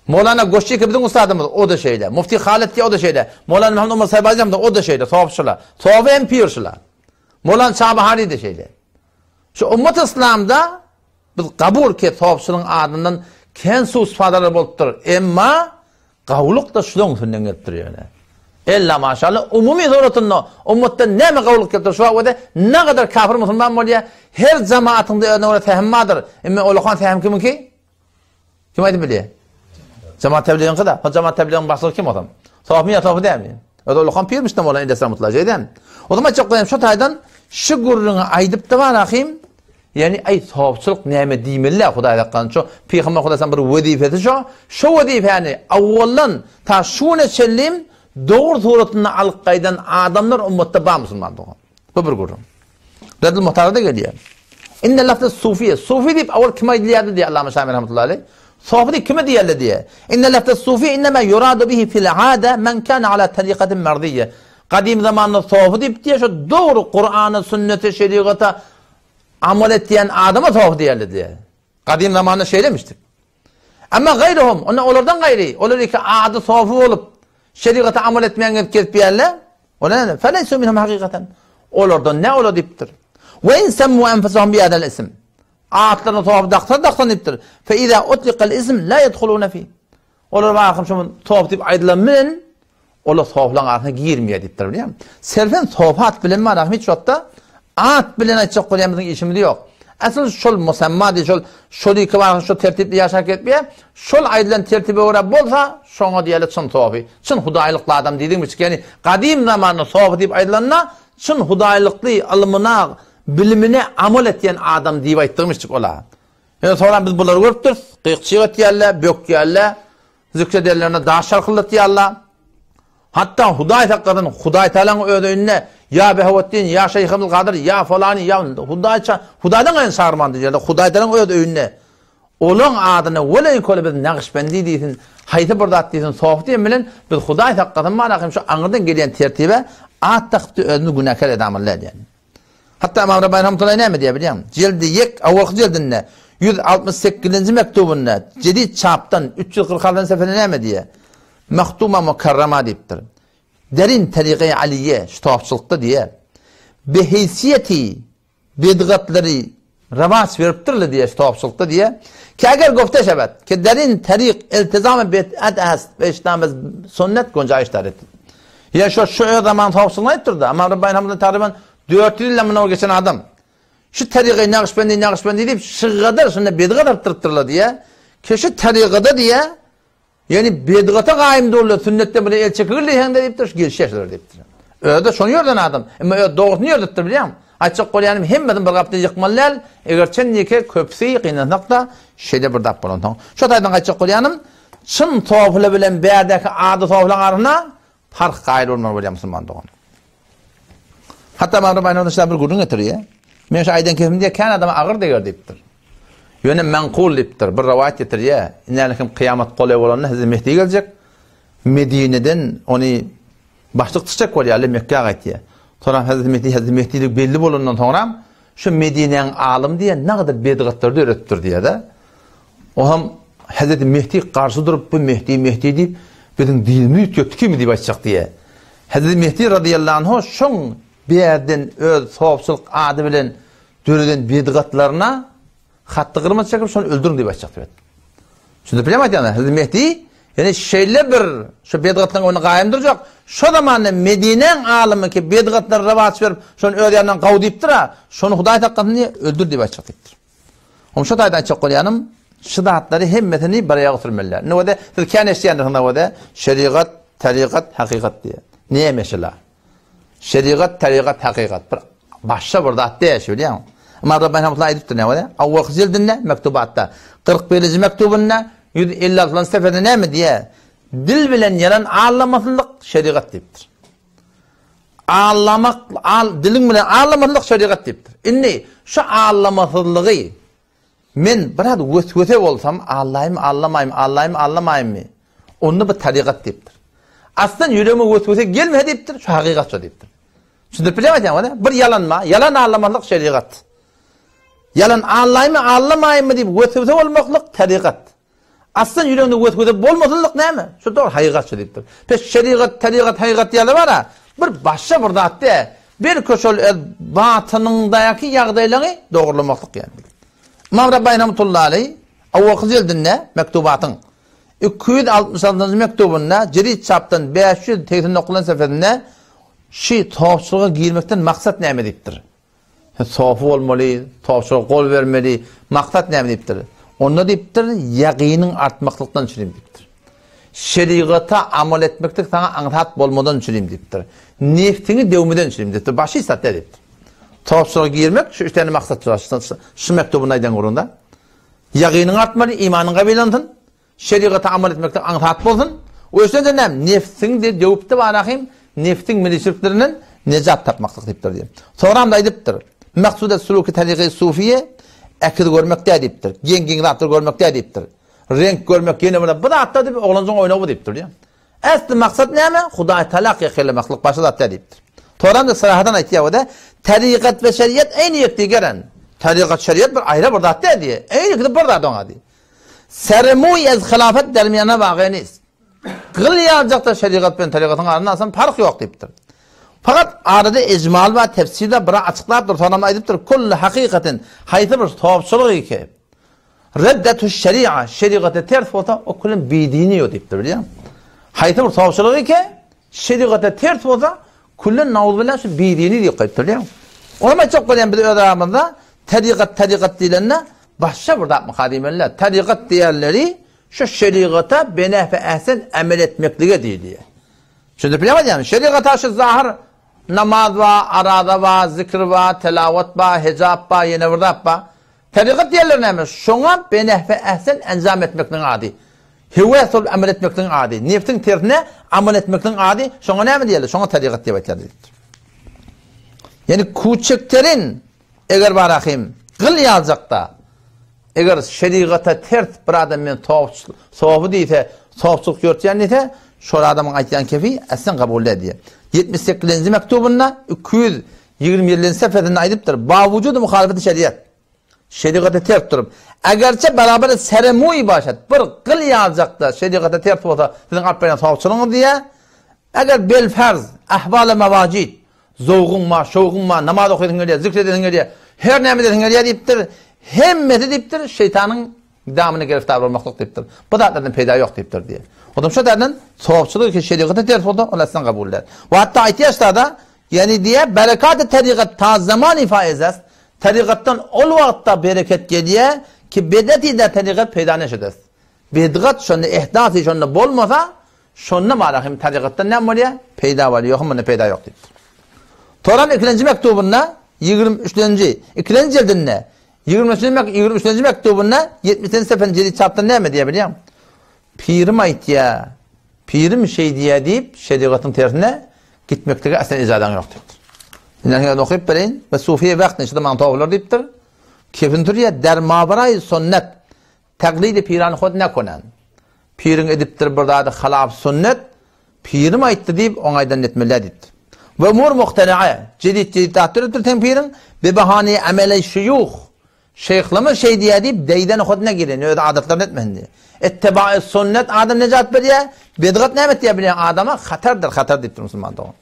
Molana Goşçyky biziň ustadymyz, o-da şeýle. Mufti Halyt diýe, o-da şeýle. Molana Muhammed Omar Saýbazy hem-de o-da şeýle, sofçylar. Sofi hem pirşiler. Molana Çabahary-da şeýle. Şu ummat yslamda biz kabul ki sofçylygyň adyndan kän suw-ispadalar bolupdyr. Emma Gawulyk-da şulaň üstünden gelipdir ýöne. Ella maşallah umumy suratynda ummatda näme gawulyk gelipdir şu wagt nagadar kafir musulman bolýar. Her jemaatyňda özüne görä sähim bardyr. Emma olakan sähim kimiňki? Kim aýdyp bilýär? Jemaat tebligiňki-da. O jemaat tebligiň başlygy kim ozam? Sofmy ýa sofy dälmi? Özi olakan pirmiş-de molla Ilyas rahmetullahi şeýdem. O zaman aýtjak bolýan şu taýdan şu gürrüňi aýdyp-da bar ahym. Ýagny aý sopçylyk näme diýmeli-dä Hudaý saklasyn şo Pygamber Hudaýsan bir wezipesi şo, şo wezipäni awwaldan ta şu güne çenli dogry suratynda alyp gaýdan adamlar ummatda bar musulman dogan. Bu bir gürrüň. Reddül Muhtarda gelýär. Inne lafz sufiýe, sufi diýip awwal kime aýdylýardy diýýär Allama Şami rahmetullahi aleýh. Sofi diýip kime diýerler diýýär. Inne lafz sufiýe innema yuradu bihi fil ada men kana ala tariqatin mardiýe. Gadym zamanda sofi diýip diýýär şo dogry Kur'ana, sünnete, şerigata Amal etýän adama sofi diýerler diýýär. Gadym zamanda şeýlemişdik. Emma gaýryhum, onda olardan gaýry, olar iki ady sofi bolup, şerigata amal etmeýän gelip gezip ýärler. Olar näme? Feleysu minhum hakikaten. Olardan ne olar diýipdir. We in semmu enfusahum bi hadal ism. Atlaryny sofi daksa daksan diýipdir. Fe iza utliqal ism la yedhuluna fi. Olar barham şo sof diýip aýdylan bilen olar soflaryň arasyna girmeýär diýipdir bilýärmi? Serfen sof at bilen bar hiç wagtda at bilen aýtjak bolýan biziň işimiz ýok. Asyl şol musamma diýip şol şol iki bar şol tertipli ýaşap ketmeýär. Şol aýdylan tertibe görä bolsa şoňa diýeli çyn sofi. Çyn hudaýlykly adam diýdigimiz ýagny gadym zamanda sofi diýip aýdylanda çyn hudaýlykly ylmyna bilimine amal etýän adam diýip aýtdygymyz ola. Ýöne soňra biz bulary görüpdiris, gyk-çyg etýärler, bökýärler, zikre edenlerine daş şarkyldatýarlar. Hatda Hudaý saklasyn, Hudaý Tagalaň öz öýünde ýa Behawetdin, ýa Şeýh Abdulkadyr, ýa falany, ýa Hudaýça, Hudaýdan gaýyn çagyrman diýýärler, Hudaý Tagalaň öz öýünde. Olaň adyna weleý köle biz Nagyşbendi diýsin, haýsy bir zat diýsin, sofi diýen bilen biz Hudaý saklasyn manakym şu aňyrdan gelýän tertibe at dakypdy özümizi günäkär edamyz diýýän. Hatda Ymam Rabbani rahmetullahi näme diýýär bilýäňmi? Jeldi ýek awalky jeldinde 168-nji mektubynda jedid çapdan 346-njy sefede näme diýýär? Mahduma Mukarrama diýipdir. Derin tariqe Aliýe şu topçulykda diýýär. Beheýsiýeti bidgatlary Rewaç beripdirler diýýär şu topçulykda diýýär. Ki eger gofte şebet, ki derin taryk iltizamy bid'at est ve işnam sünnet gunjaýyş daret. Ýa şu şu öz zaman topçulygyny aýtdyr-da. Ymam Rabbani rahmetullah tagryban 400 ýyldan mundan geçen adam. Şu tarygy Nagyşbendi Nagyşbendi diýip şygadar şunda bidgat artdyrypdyrlar diýýär. Ki şu tarygada diýýär Ýagny bidgata gaýym durlar, sünnetden bile el çekigil diýseň-de diýipdir, şu gelişýär şular diýipdir. Özi-de şony ýörden adam. Emma özi dogrusyny ýördüpdir bilýäňmi? Aýtjak bolýanym hemmesini bir gapda ýykmaly däl. Eger çenlike köpüsi gynansak-da şeýle bir zat bolansoň. Şo taýdan aýtjak bolýanym, çyn sofyla bilen bärdäki ady sofylaň arasynda parh gaýyl bolmaly bolýar musulman dogan. Hatda Ymam Rabbani Rahmetullah bir gürrüň getirýär. Men şu aýdan kepim diýýär, kän adama agyr deger diýipdir. Ýöne menkul diýipdir, bir rowaýat getirýär. Ine kim kyýamat golaý bolanda Hezreti Mehdi geljek. Medineden ony başlyk tutjak bolýar, Mekgä gaýtýar. Soňra Hezreti Mehdi, Hezreti Mehdilik belli bolandan soňra şu Medinäň alymy diýen nagadyr bedgatlary döredipdir diýýär-de. O hem Hezreti Mehdi garşy durup bu Mehdi Mehdi diýip biziň dinimizi üýtgetdi kimi diýip aýtjak diýýär. Hezreti Mehdi razyýallahu anhu şoň bärden öz sopçylyk ady bilen döreden bedgatlaryna hatdy gyrmyzy çekip şony öldüriň diýip aýtjak diýip. Düşündirip bilýärmi aýdýanymy? Hezreti Mehdi ýani şeýle bir şu bedgatlaryň öňünde gaýym durjak. Şo zamanda Medinäň alymy ki bedgatlara rowaç berip şony öz ýanyndan gaw diýipdir-a, şony Hudaý saklasyn diýip öldür diýip aýtjak diýipdir. Oň şo taýdan aýtjak bolýanym, şu zatlary hemmesini bir aýaga sürmeliler. Indi bolsa siz kän eşidýändirsiňiz bolsa şerigat, tarykat, hakykat diýen. Näme şular? Şerigat, tarykat, hakykat. Bir başga bir zat däl şu bilýäňmi? Ymam Rabbani rahmetullah aýdypdyr näme bolýar? Awwalky jildinde mektubatda 41-nji mektubynda 156-njy seferde näme diýýär? Dil bilen ýalan aldamasynlyk şerigat diýipdir. Allamak, al, diliň bilen allamasyzlyk şerigat diýipdir. Indi şu allamasyzlygy men biraz weswese bolsam, allaýmy, allamaýmy, allaýmy, allamaýmy? Onda bu tarykat diýipdir. Aslan ýüregime weswese gelmese diýipdir, şu hakykat şo diýipdir. Düşündirip bilýärmi aýdýan wada? Bir ýalanma, ýalan allamasyzlyk şerigat. Ýalan allaýmy, allamaýmy diýip weswese bolmaklyk tarykat. Aslan ýüreginde weswese bolmasynlyk näme? Şu dogry hakykat şu diýipdir. Pes şerigat, tarykat, hakykat diýýärler bar-a, bir başga bir zat däl. Belki şol öz batynyňdaky ýagdaýlaryňy dogurlamaklyk ýaly. Ymam Rabbani rahmetullahi aleý owalky jildinde mektubatyň 266-njy mektubynda jerit çapdan 589-njy sefesinde şi topçulyga girmekden maksat näme diýipdir. Sofy bolmaly, sofçylyga gol bermeli. Maksat näme diýipdir? Onda diýipdir, ýagynyň artmaklykdan üçin diýipdir. Şerigata amal etmeklik saňa aňsat bolmadan üçin diýipdir. Nefsiňi döwmeden üçin diýipdir. Başy zat diýipdir. Sofçylyga girmek şu üç tane maksat şu mektubynda aýdan gurunda. Ýagynyň artmaly, imanyň gawilansyn. Şerigata amal etmeklik aňsat bolsun. Öýsene näme, nefsiňi döwüpdi barahym, nefsiň miliçiliklerinden nejat tapmaklyk diýipdir diýip. Soňram-da aýdypdyr, Maksuda suluki tariky sufiýe äkiz görmek däl diýipdir. Geň-geň zatlar görmek däl diýipdir. Reňk görmek ýene bir bu zatlar diýip oglanjyň oýnagy bu diýipdir diýip. Äsli maksat näme? Hudaý Taala ýakynlamaklyk başga zat däl diýipdir. Soňram-da syrahadan aýtýar o-da, Tarikat we şeriat eýni ýekdigeren. Tarikat şeriat bir aýra bir zat däl diýýär. Eýni ikisi bir zat oňa diýýär. Sermuý ez hylafet dermiýana wagy nist. Gyl ýaljakda şerigat bilen tarykatyň arasynda aslan parh ýok diýipdir. Fakat arada ijmal bar, tefsir bar, bira açyklapdyr, soňam aýdypdyr, kullu hakykatin, haýsy bir sopçulyk ki, reddetü şeria, şerigata ters bolsa, o küllen bidini ýok diýipdir, bilýäňmi? Haýsy bir sopçulyk ki, şerigata ters bolsa, Küllen nauzbillah şu bidini diýip goýupdyr diýýär. Onam aýtjak bolýan biz öz aramyzda tarykat tarykat diýlende başga bir zatmyka diýmeliler. Tarykat diýenleri şu şerigata benehfe ehsen emel etmeklige diýilýär. Düşündirip bilýärmi diýýän? Şerigata şu zahyr namaz ba, araza ba, zikr ba, telawat ba, hijap ba, ýene bir zat ba. Tarykat diýenleri näme? Şoňa benehfe ehsen enjam etmekligiň ady. Höwes bolup amal etmekligiň ady, nebsiň tersine amal etmekligiň ady, şoňa näme diýerler? Şoňa tarykat diýip aýtýarlar diýipdir. Ýani kuçekterin eger barahym gyl ýaljakda eger şerigata ters bir adam men sofy diýse, sofçylyk ýörtýän diýse, şol adamyň aýtýan kefi aslan kabul däl diýýär. 78-nji mektubynda 227-nji sefesinde aýdypdyr, Ba wujudy muhalefeti şeriat. Şerigata ters durup, egerçe beraber sere-muý başat, bir gyl ýaljakda şerigata ters bolsa, siziň alyp berýän sawçylygyňyz diýýär. Eger bel-ferz, ahwal-y mewajid, zowguň bar, şowguň bar, namaz okaýsyň gelýär, zikr edesiň gelýär, her näme edesiň gelýär diýipdir, hemmesi diýipdir, şeýtanyň damyna giriftar bolmaklyk diýipdir. Bu zatlardan peýda ýok diýipdir diýýär. Ondan şu taýdan sawçylyk ki şerigata ters bolsa, ol aslan kabul däl. We hatda aýtýar ştada, ýani diýýär, berekaty tarikat ta zamany faiz est, Tarykatdan ol wagtda bereket gelýär ki bedeti-de tarykat peýda neşedes. Bedgat şonda ehdasy şonda bolmasa, Şonda mala hem tarykatdan näme bolýar? Peýda bolýar, ýogsam munda peýda ýok diýipdir. Toran ikilenji mektubynda 23-nji, ikilenji jildinde 23-nji 23-nji mektubynda 70-nji sefenji jildi çapdan näme diýýär bilýäňmi? Pirim aýtýar, pirim şeý diýýär diýip, şerigatyň tersine gitmeklige asla ijazaň ýok diýipdir. Indi ýaňy okyp bereýin. We sufiýe wagt neşede maňa towlar diýipdir. Kefin turýar, der mawaraý sünnet. Taklidi piran hod nekonan. Piriň edipdir bir zady halaf sünnet, pirim aýtdy diýip, oň aýdanyny etmeli däl diýipdir. We umur muhtenaa, jedid jedid zat döredipdir seň piriň, bi bahane amele şuýuh. Şeýhlarymyz şeý diýýär diýip, deýden hod ne girin, öz adatlaryny etmesin diýip. Ittiba'i sünnet adam nejat berýär, bidgat näme etýär bilýän adama hatardyr, hatar diýipdir musulman dogan.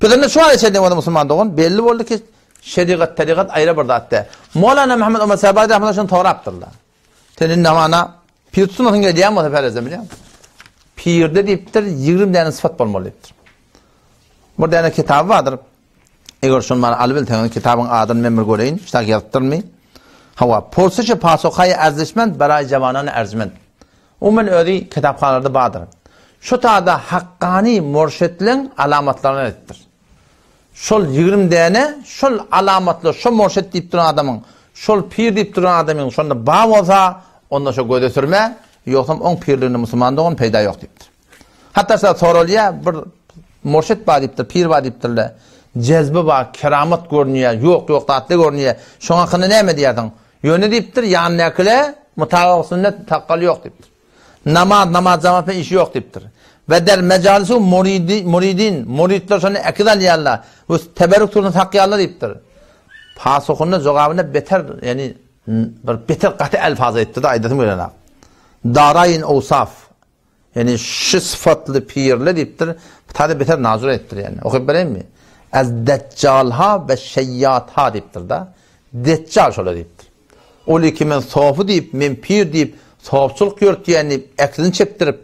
Biz indi şu ara çenli boldy musulman dogan, belli boldy ki, şerigat, tarigat aýra bir zat däl. Molana Muhammed Omar Säbadi rahmetullah şony sorapdyrlar. Sen indi hamana pir tutmasyň gelýän bolsa perezde bilýän. Pirde diýipdir, 20 däne syfat bolmaly diýipdir. Bir däne kitaby bardyr. Eger şony bana alyp bilseňiz, kitabyň adyny men bir göreýin, şutak ýazypdyrmy? Hawa, Pursuş-i pasuhaý erzişmend beraý jawanany erjmend. Umuman özi kitaphanalarda bardyr. Şu tada hakkany murşitleň alamatlaryny aýdypdyr. Şol 20 däne şol alamatlar, şo murşit diýip duran adamyň, şol pir diýip duran adamyň şonda bar bolsa, onda şo göze sürme, ýogsam oň pirliginde musulman dogan peýda ýok diýipdir. Hatda şa soralýar, bir murşit bar diýipdir, pir bar diýipdirler. Jezbe bar, keramat görünýär, ýok, ýok zatlar görünýär. Şoň hakynda näme diýersiň? Ýöne diýipdir, ýanyndakylar mutabyk sünnet takgaly ýok diýipdir. Namaz, namaz jamaat bilen işi ýok diýipdir. We der mejalisu muridi, muridin, muridler şony äkiz alýarlar. We teberrük turuny sakýarlar diýipdir. Pasuhynda jogabynda beter, ýani bir beter gaty elfaz aýtdy-da, aýdasym gelenok. Daraýyn owsaf. Ýani şu syfatly pirle diýipdir, bu beter nazur aýtdyr ýani. Okyp bereýinmi? Az deccalha we şeýýatha diýipdir-da. Deçjal şolar diýipdir. Ol iki men sofy diýip, men pir diýip, sofçylyk ýörtýän diýip, äklini çekdirip,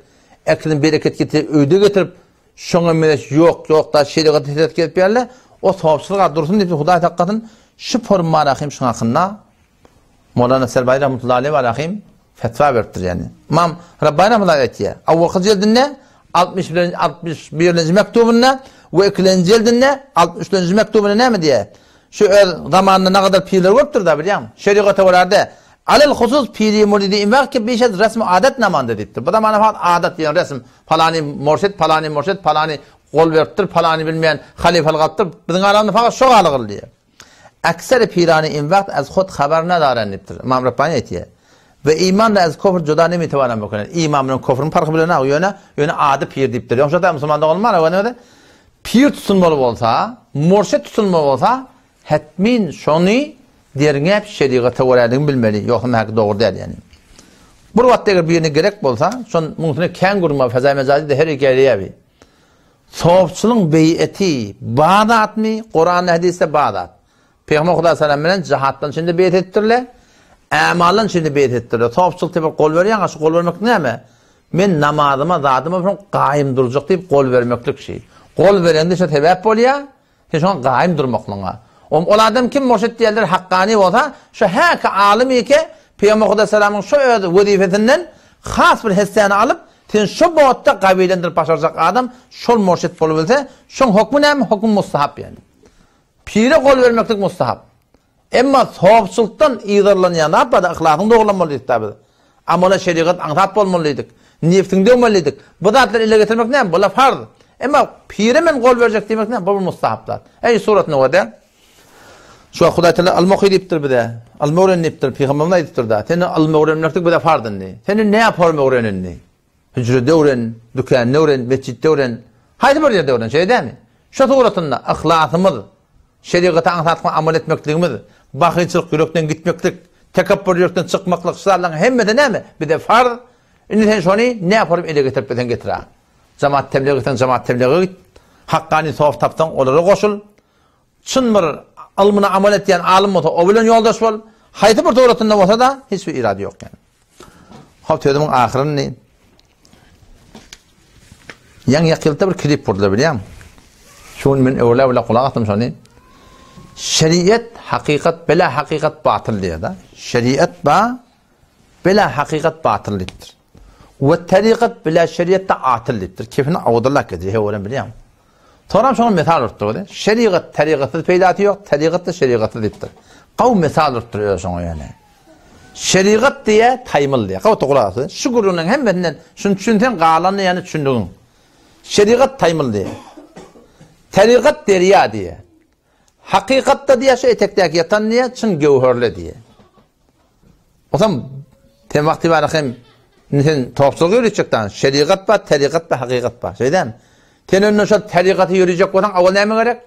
äklini bereket getirip, öýde getirip, şoňa meňzeş ýok, ýok da şerigat hesret gelip ýerle, o sofçylyk a dursun diýip, Hudaý saklasyn, şu forma rahim şuň hakynda Molana Serbaý rahmetullahi aleyh rahim fetwa beripdir ýani. Imam Rabbani rahmetullahi aýtýar. Awwalky jildinde 61 61-nji mektubynda we ikilenji jildinde 63-nji mektubynda näme diýýär? Şu öz zamanynda nagadar pirler görüpdir da bilýäňmi? Şerigata görä-de alel husus piri muridi imag ki bişet resm adat namanda diýipdir. Bu zamana fakat adat diýen resm palany murşid, palany murşid, palany gol beripdir, palany bilmeýän halyfalyk alypdyr. Biziň aramyzda fakat şo galygyl diýýär. Ekseri pirany in wagt ez hut habar nadaren diýipdir. Ymam Rabbani aýtýar. We iman ez kufr juda nemi tawanan bokenen. Iman bilen kufryň parhy bilenok, ýöne ýöne ady pir diýipdir. Ýogsa da musulman doganlar mana görnüňizde pir tutulmaly bolsa, murşit tutulmaly bolsa, hetmin şony derňäp şerigata görädigini bilmeli. Ýogsa mähek dogry däl ýani. Bir wagt eger birine gerek bolsa, şon muňsuna kän gurma fezai mejazi de her iki ýeri. Sofçylyň beýeti bar zatmy? Kuranda hadysda bar zat. Pygamber Hudaý salam bilen jahatdan içinde beýet etdirle, ämaldan içinde beýet etdirle. Sofçylyk diýip gol berýäň, şu gol bermek näme? Men namazyma, zadyma şoň gaýym durjak diýip gol bermeklik şi. Gol berende şo sebäp bolýar, Sen şoňa gaýym durmaklygyňa. Om ol adam kim murşit diýenler hakkani bolsa, şo häki alym eke Pygamber Hudaý salamyň şo öz wezipesinden has bir hessäni alyp, sen şo botda gawilendirip başarjak adam şol murşit bolup bilse, şoň hokmy näme? Hokmy mustahap ýani. Pire gol bermeklik mustahap. Emma sopçylykdan yzarlanýan zat barda yhlasyň dogrulanmaly diýdik biz. Amala şerigat aňsat bolmaly diýdik. Nebsiňi döwmeli diýdik. Bu zatlary ele getirmek näme? Bular farz. Emma pire men gol berjek diýmek näme? Bu bir mustahap zat. Eý suratyna görä. Şu wagt Hudaý Teala ylmy oky diýipdir bize. Ylmy öwren diýipdir. Pygamberimiz aýdypdyr-da. Sen ylmy öwrenmeklik bize farz indi. Sen indi näme forma öwren indi? Hüjrede öwren, dükände öwren, metjitde öwren. Haýsy bir ýerde öwren, şeýle dälmi? Şu suratynda yhlasymyz, şerigata aňsatlyk amal etmekligimiz, bahylçylyk ýürekden gitmeklik, tekepbür ýürekden çykmaklyk şu zatlaryň hemmesi näme? Bize farz. Indi sen şony näporum ele getirip bilseň getir-ä. Jamaat teblig etseň jamaat teblige git. Hakkany sof tapsaň olara goşul. Çyn bir ylmyna amal etýän alym bolsa o bilen ýoldaş bol. Haýsy bir suratynda bolsa-da hiç bir irady ýok ýani. Hop sözümiň ahyryny Ýaň ýakylda bir klip gurdular bilýäňmi? Şu gün men öwrüle bile gulak asdym şony. Şeriat hakykat bela hakykat batyl diýýär-de. Şeriat ba bela hakykat batyl diýipdir. We tarikat bila şeriatda atyl diýipdir. Kefini awdalak edýär, hewerem bilýäň. Soňram şoňa mysal urupdyr. Şerigat tarikatsyz peýdasy ýok, tarikat-da şerigatsyz diýipdir. Gawy mysal urupdyr özi şoňa ýöne. Şerigat diýýär, taýmyl diýýär. Gawy gulak as. Şu gürrüňiň hemmesinden şuny düşünseň galanyny ýöne düşündigiň. Şerigat taýmyl diýýär. Tarikat derýa diýýär. Hakykatda diýýär şu etekdäki ýatan diýýär, çyn göwherli diýýär. Osam sen wagty bar hem indi sen topçulyk ýöretjek dan. Şerigat bar, tarikat bar, hakykat bar. Şeýdämi? Sen önden şol tarikaty ýörejek bolsaň, awal näme gerek?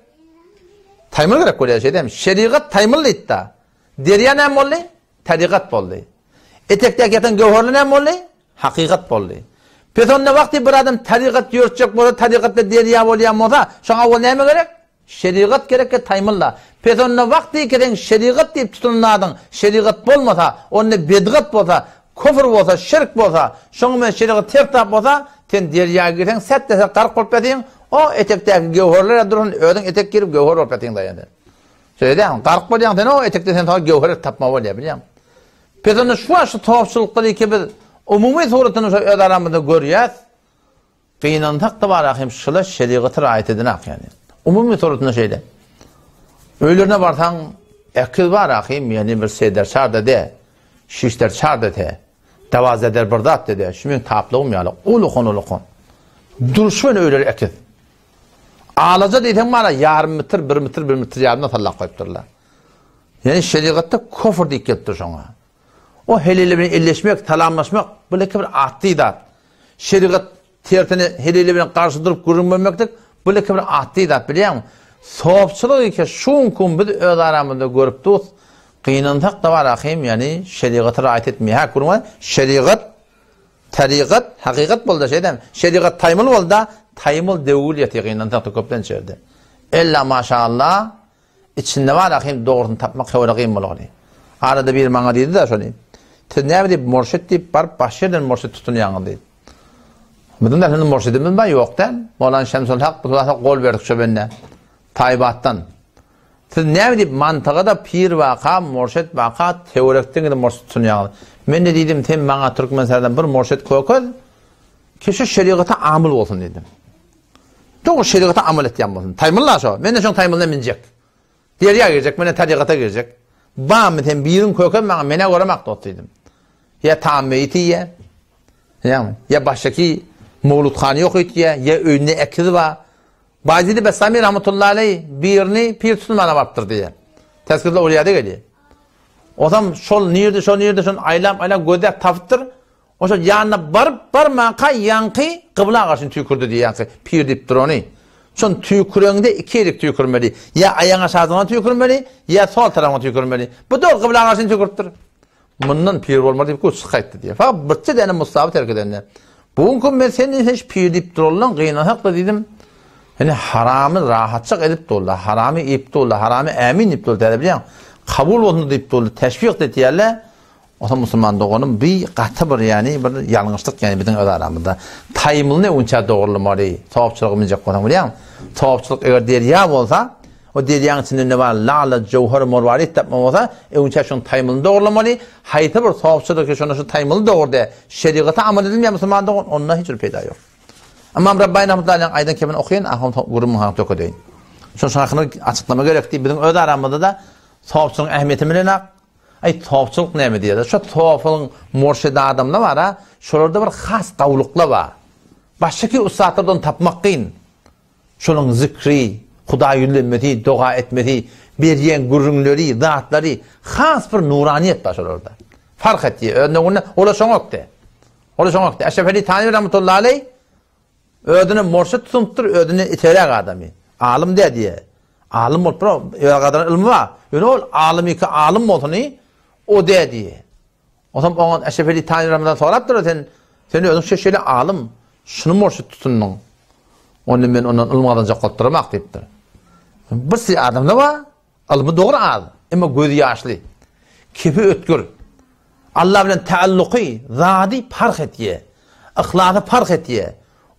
Taýmyl gerek bolýar, şeýdämi? Şerigat taýmyl diýdi-da. Derýa näme boldy? Tarikat boldy. Etekdäki ýatan göwherli näme boldy? Hakykat boldy. Pes onda wagty bir adam tarikat ýöretjek bolsa, tarikatda derýa bolýan bolsa, şoňa awal näme gerek? Şerigat gerekkä taýmylla. Pes onda wagt diýki seň şerigat diýip tutunan zadyň şerigat bolmasa, onda bedgat bolsa, küfür bolsa, şirk bolsa, şoň bilen şerigat ters zat bolsa, sen derýa girseň sätdese gark bolup ýatyň, o etekdäki göwherler dursun özüň etek girip göwher bolup ýatyň daýan sen. Şeýle dälmi? Gark bolýaň sen o etekde sen soňra göwher tapma bolýar bilýäňmi? Pes onda şu wagt şu topçulyklary ki biz umumy suratyny şo öz aramyzda görýäs. Gynansak-da bar hem şula şerigaty raýat edenak ýani. Umumy suratynda şeýle. Öýlerine barsaň ekiz bar ahim ýani bir seder çarda de, şişler çarda te, dawaz eder bir zat de, şu meň taplygym ýaly ulukan ulukan. Durşy bilen öýleri ekiz. Alaja diýseň bara ýarym metr, bir metr, bir metr ýarymdan sallap goýupdyrlar. Ýani şerigatda kofr diýip gelipdir şoňa. O helili bilen elleşmek, salamlaşmak bu leke bir atdy zat. Şerigat tersine helili bilen garşy durup gürrüň bermeklik bu leke bir atdy zat bilýäňmi? Sopçylyk eke şu günki biz öz aramyzda görüp dus, gynansak da bar ahym, ýani şerigaty raýat etmeýär. Hä, gürrüň şerigat, tarykat, hakykat bolda şeýdem. Şerigat taýmyl bolda, taýmyl döwül ýaty gynansak da köplenç ýerde. Ella maşallah Içinde bar ahim dogrusyny tapmak höwre gyn bolagly. Arada biri maňa diýdi-de şony. Siz näme diýip murşit diýip baryp başga ýerden murşit tutunýaňyz diýip. Biziň de şunda murşidimiz bar ýok däl. Mowlana Şemsul Hak bu zata gol berdik şo bende. Taýbatdan. Siz näme diýip mantyga-da pir baka, murşit baka töwerekden gidip murşit tutunýaňyz. Men-de diýdim sen maňa Türkmenistandan bir murşit kökez ki şu şerigata amyl bolsun diýdim. Dogry şerigata amal etýän bolsun. Taýmylla şo. Men-de şoň taýmylyna minjek. Derýa girjek, men-de tarigata girjek. Bamy sen biriň kökem maňa, men-ä göremak dost diýdim. Ýa tammeýi tiýe. Ýagny, ýa başdaki mowludhany ýok etýä, ýa öýünde ekiz bar. Baýzidi Bessami rahmetullahi aleý birini pir tutulmana barypdyr diýýär. Tezkirde ol ýerde gelýär. Osam şol nirde, şol nirde, şony aýlap-aýlap gözläp tapypdyr. Oşo ýanyna baryp barmanka ýaňky gybla garşyny tüýkürdi diýýär ýaňky pir diýip dur ony. Şony tüýküreňde iki ýerik tüýkürmeli. Ýa aýaň aşagyna tüýkürmeli, ýa sol tarapyňa tüýkürmeli. Bu dogry gybla garşyny tüýküripdir. Mundan pir bolmaz diýip guçuk gaýtdy diýýär. Fakat birçe däne musaby terk edende. Bu günki men sen hiç pir diýip durallan gynansak-da diýdim. Ýani haramy rahatjak edip durlar, haramy iýip durlar, haramy ämin diýip durlar täze bilýäň. Kabul bolsun diýip durlar, teşwik etýärler. Ota musulman doganym bi gaty bir ýani bir ýalňyşlyk ýani biziň öz aramyzda. Taýmylyny öňçä dogrulamaly sogapçylyga münjek bolsaň bilýäňmi? Sogapçylyk eger derýa bolsa, o derýaň içinde ne bar lala, jöwher, morwarit tapma bolsa, öňçä şoň taýmylyny dogrulamaly. Haýsy bir sogapçylyk ki şonda şu taýmyly dogurdy, şerigata amal edilmeýär musulman dogan, onda hiç bir peýda ýok. Ymam Rabbani rahmetullahi aleyhiň aýdan kepini okaýyn, ahun gürrüňiň hakyny tökedeýin. Şoň hakyny açyklama gerek diýip biziň öz aramyzda-da sogapçylygyň ähmiýetini bilenak. Aý, sofçylyk näme diýýärler? Şo sofylyň murşidi adamlar bar-a, şolarda bir has gawulyklar bar. Başga ussatlarda ony tapmak kyn. Şolaryň zikri, Hudaýa ýüzlenmesi, doga etmesi, berýän gürrüňleri, zatlary has bir nuraniýet bar şolarda. Fark etýär. Öz nöwründe olar şoňa ökde. Olar şoňa ökde. Eşref Ali Taniwi rahmetullahi aleý Özüne murşit tutunypdyr, özünden iteräk adamy. Alym dä diýýär. Alym bolup bir öz gadar ylmy bar. Ýöne ol alym iki alym bolsun, o dä diýýär. Onsoň oňa Eşref Ali Tani Ramazan sorapdyr, sen sen özüň şeýle şeýle alym, şuny murşit tutundyň. Onda men ondan ylym gazanjak bolup duramak diýipdir. Bir si adamda bar, Ylmy dogry az, emma gözi ýaşly. Kepi ötgür. Allah bilen taalluky, zady parh etýär. Yhlasy parh etýär.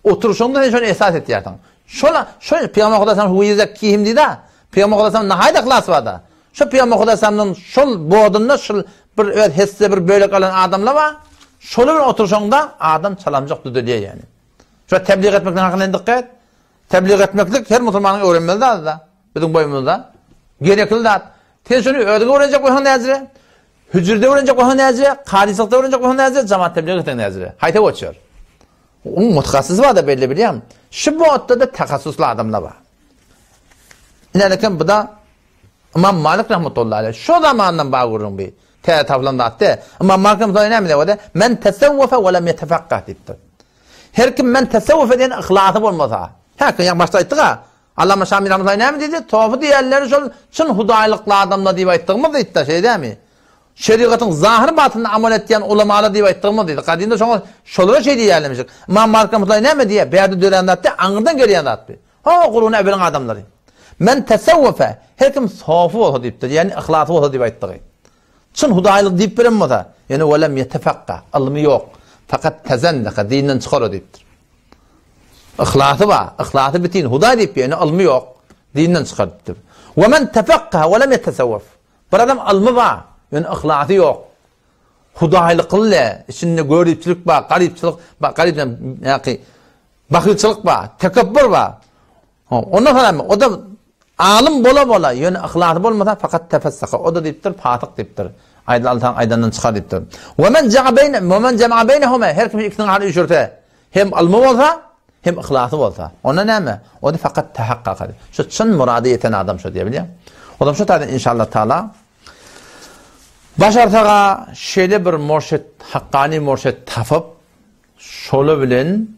Oturyşyňda sen şony esas etýärsiň. Şol, şol Pygamber Huda sallam huwe ýüzekkihim diýdi-de. Pygamber Huda sallam nahaýda yhlas barda. Şo Pygamber Huda sallamdan şol bodunda şol bir öz hesse bir bölek alan adamlar bar. Şolar bilen oturyşaňda adam çalamjak düzelýär ýani. Şu tebliğ etmekden hakyna dikkat et. Tebliğ etmeklik her musulmanyň öwrenmeli zady-da. Biziň boýumyzda gerekli zat. Sen şony özüň öwrenjek bolsaň näzire? Hüjrede öwrenjek bolsaň näzire? Kazyçylykda öwrenjek bolsaň näzire? Jamaat tebliğ etseň näzire? Haýsa goçýar? Oň muthassysy bar-da belli bilýän. Şu botda-da tahassusly adamlar bar. Ine bu da Imam Malik rahmetullahi aleyh. Şo zamandan bar gürrüň bi. Täze tapylan zat däl. Imam Malik rahmetullahi näme diýip Men tesewwefe we lem yetefekkah diýipdir. Her kim men tesewwefe diýen yhlasy bolmasa. Hä, ýa başda aýtdyk-a. Allama Şami rahmetullahi näme diýdi? Sofy diýenleri şol çyn hudaýlykly adamlar diýip aýtdygymyz diýdi-de, şeý dämi? Şerigatyň zahyr batynda amal etýän ulamalar diýip aýtdygymyz diýdi. Gadymda şoňa şolara şeý diýýärlermişik. Imam Malik rahmetullahi näme diýýär? Bärde dörän zat däl, aňyrdan gelýän zat bu. Ho, gurun äweliň adamlary. Men tesewwefe, her kim sofy bolsa diýipdir, ýagny yhlasy bolsa diýip aýtdygy. Çyn hudaýlyk diýip bilen bolsa, ýöne welem ýetefakka, ylmy ýok, fakat tezendeka, dinden çykar o diýipdir. Yhlasy bar, yhlasy bitin, hudaý diýip, ýöne ylmy ýok, dinden çykar diýipdir. We men tefakkaha welem ýetesewwef. Bir adam ylmy bar, ýöne yhlasy ýok. Hudaýlykly, içinde göripçilik bar, garypçylyk bar, garyp, ýa-ki Bahylçylyk bar, tekepbür bar. Ondan soň hem o-da alym bola-bola, ýöne yhlasy bolmasa fakat tefessaka, o-da diýipdir, fasyk diýipdir. Aýdyl alsaň aýdandan çykar diýipdir. We men ja'a beýne, we men jema'a beýnehuma, her kim ikisiniň arasyny üýşürse, hem ylmy bolsa, hem yhlasy bolsa, onda näme? O-da fakat tahakkaka. Şu çyn murada ýeten adam şo diýe bilýär. O zaman şu taýdan inşallah taala başarsaga şeýle bir murşid, hakkani murşid tapyp, Şola bilen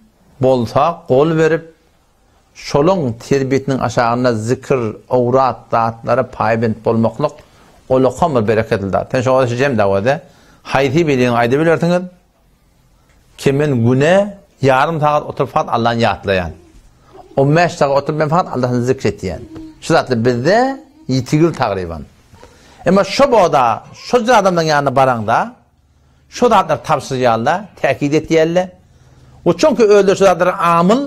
bolsa gol berip, şolaň terbiýesiniň aşagynda zikir, owrat zatlara paýbent bolmaklyk ulakam bir bereketli zat. Sen şoňa jem dawada haýsy biliňi aýdybilersiňiz ki men güne ýarym sagat oturyp fakat Allany ýatlaýan. On bäş sagat oturyp men fakat Allahyny zikr etýän. Şu zatlar bizde ýitigil tagryban. Emma şo boda şo adamlaryň ýanyna baraňda Şo zatlary tabşyrýarlar, täkit etýärler. We çünki özleri şo zatlara amyl,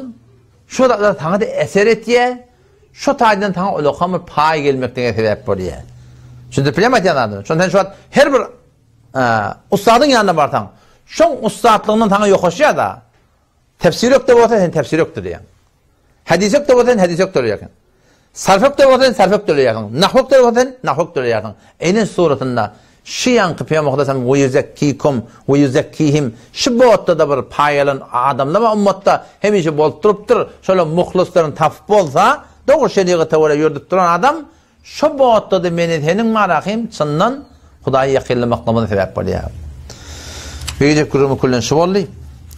şo zatlar saňa-da eser etýär, şo taýdan saňa ulakam bir paý gelmeklige sebäp bolýar. Düşündirip bilýärmi aýdýan zadymy? Şonda sen şu wagt her bir ussadyň ýanyna barsaň, şoň ussatlygyndan saňa ýokaşýar-da. Tefsir ökde bolsa sen tefsir ökde diýýäň. Hadis ökde bolsa sen hadis ökde diýýäň. Sarf ökde bolsa sen sarf ökde diýýäň. Nahw ökde bolsa sen nahw ökde diýýäň. Eýnen suratynda şu ýanky Pygamber Hudaý we ýuzekkikum we ýuzekkihim şu botda-da bir paý alan adamlar bar ummatda hemişe bolup durupdyr. Şolar muhlyslaryny tapyp bolsa, dogry şerigata görä ýördüp duran adam Şo botda-da meni seniň marahym çyndan Hudaýa ýakynlamaklygymyza sebäp bolýar. Beýleki gürrüňi küllen şu boldy.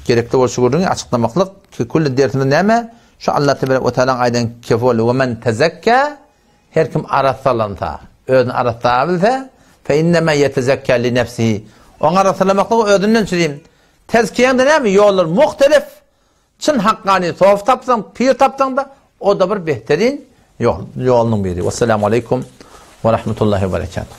Gerekli bolşy gürrüňi açyklamaklyk ki külli dersimiz näme? Şu Allah tebarek we tealaň aýdan kefi boldy. We men tezekkä her kim arassalansa, özüni arassalabilse, fe innema yetezekka li nefsihi. Oň arassalamaklygy özünden çürim. Tezkiýäň-de näme? Ýollar muhtelif. Çyn hakkany sof tapsaň, pir tapsaň-da, o-da bir behterin ýol, ýolunyň biri. Wessalamu aleýkum we rahmetullahi we berekatuh.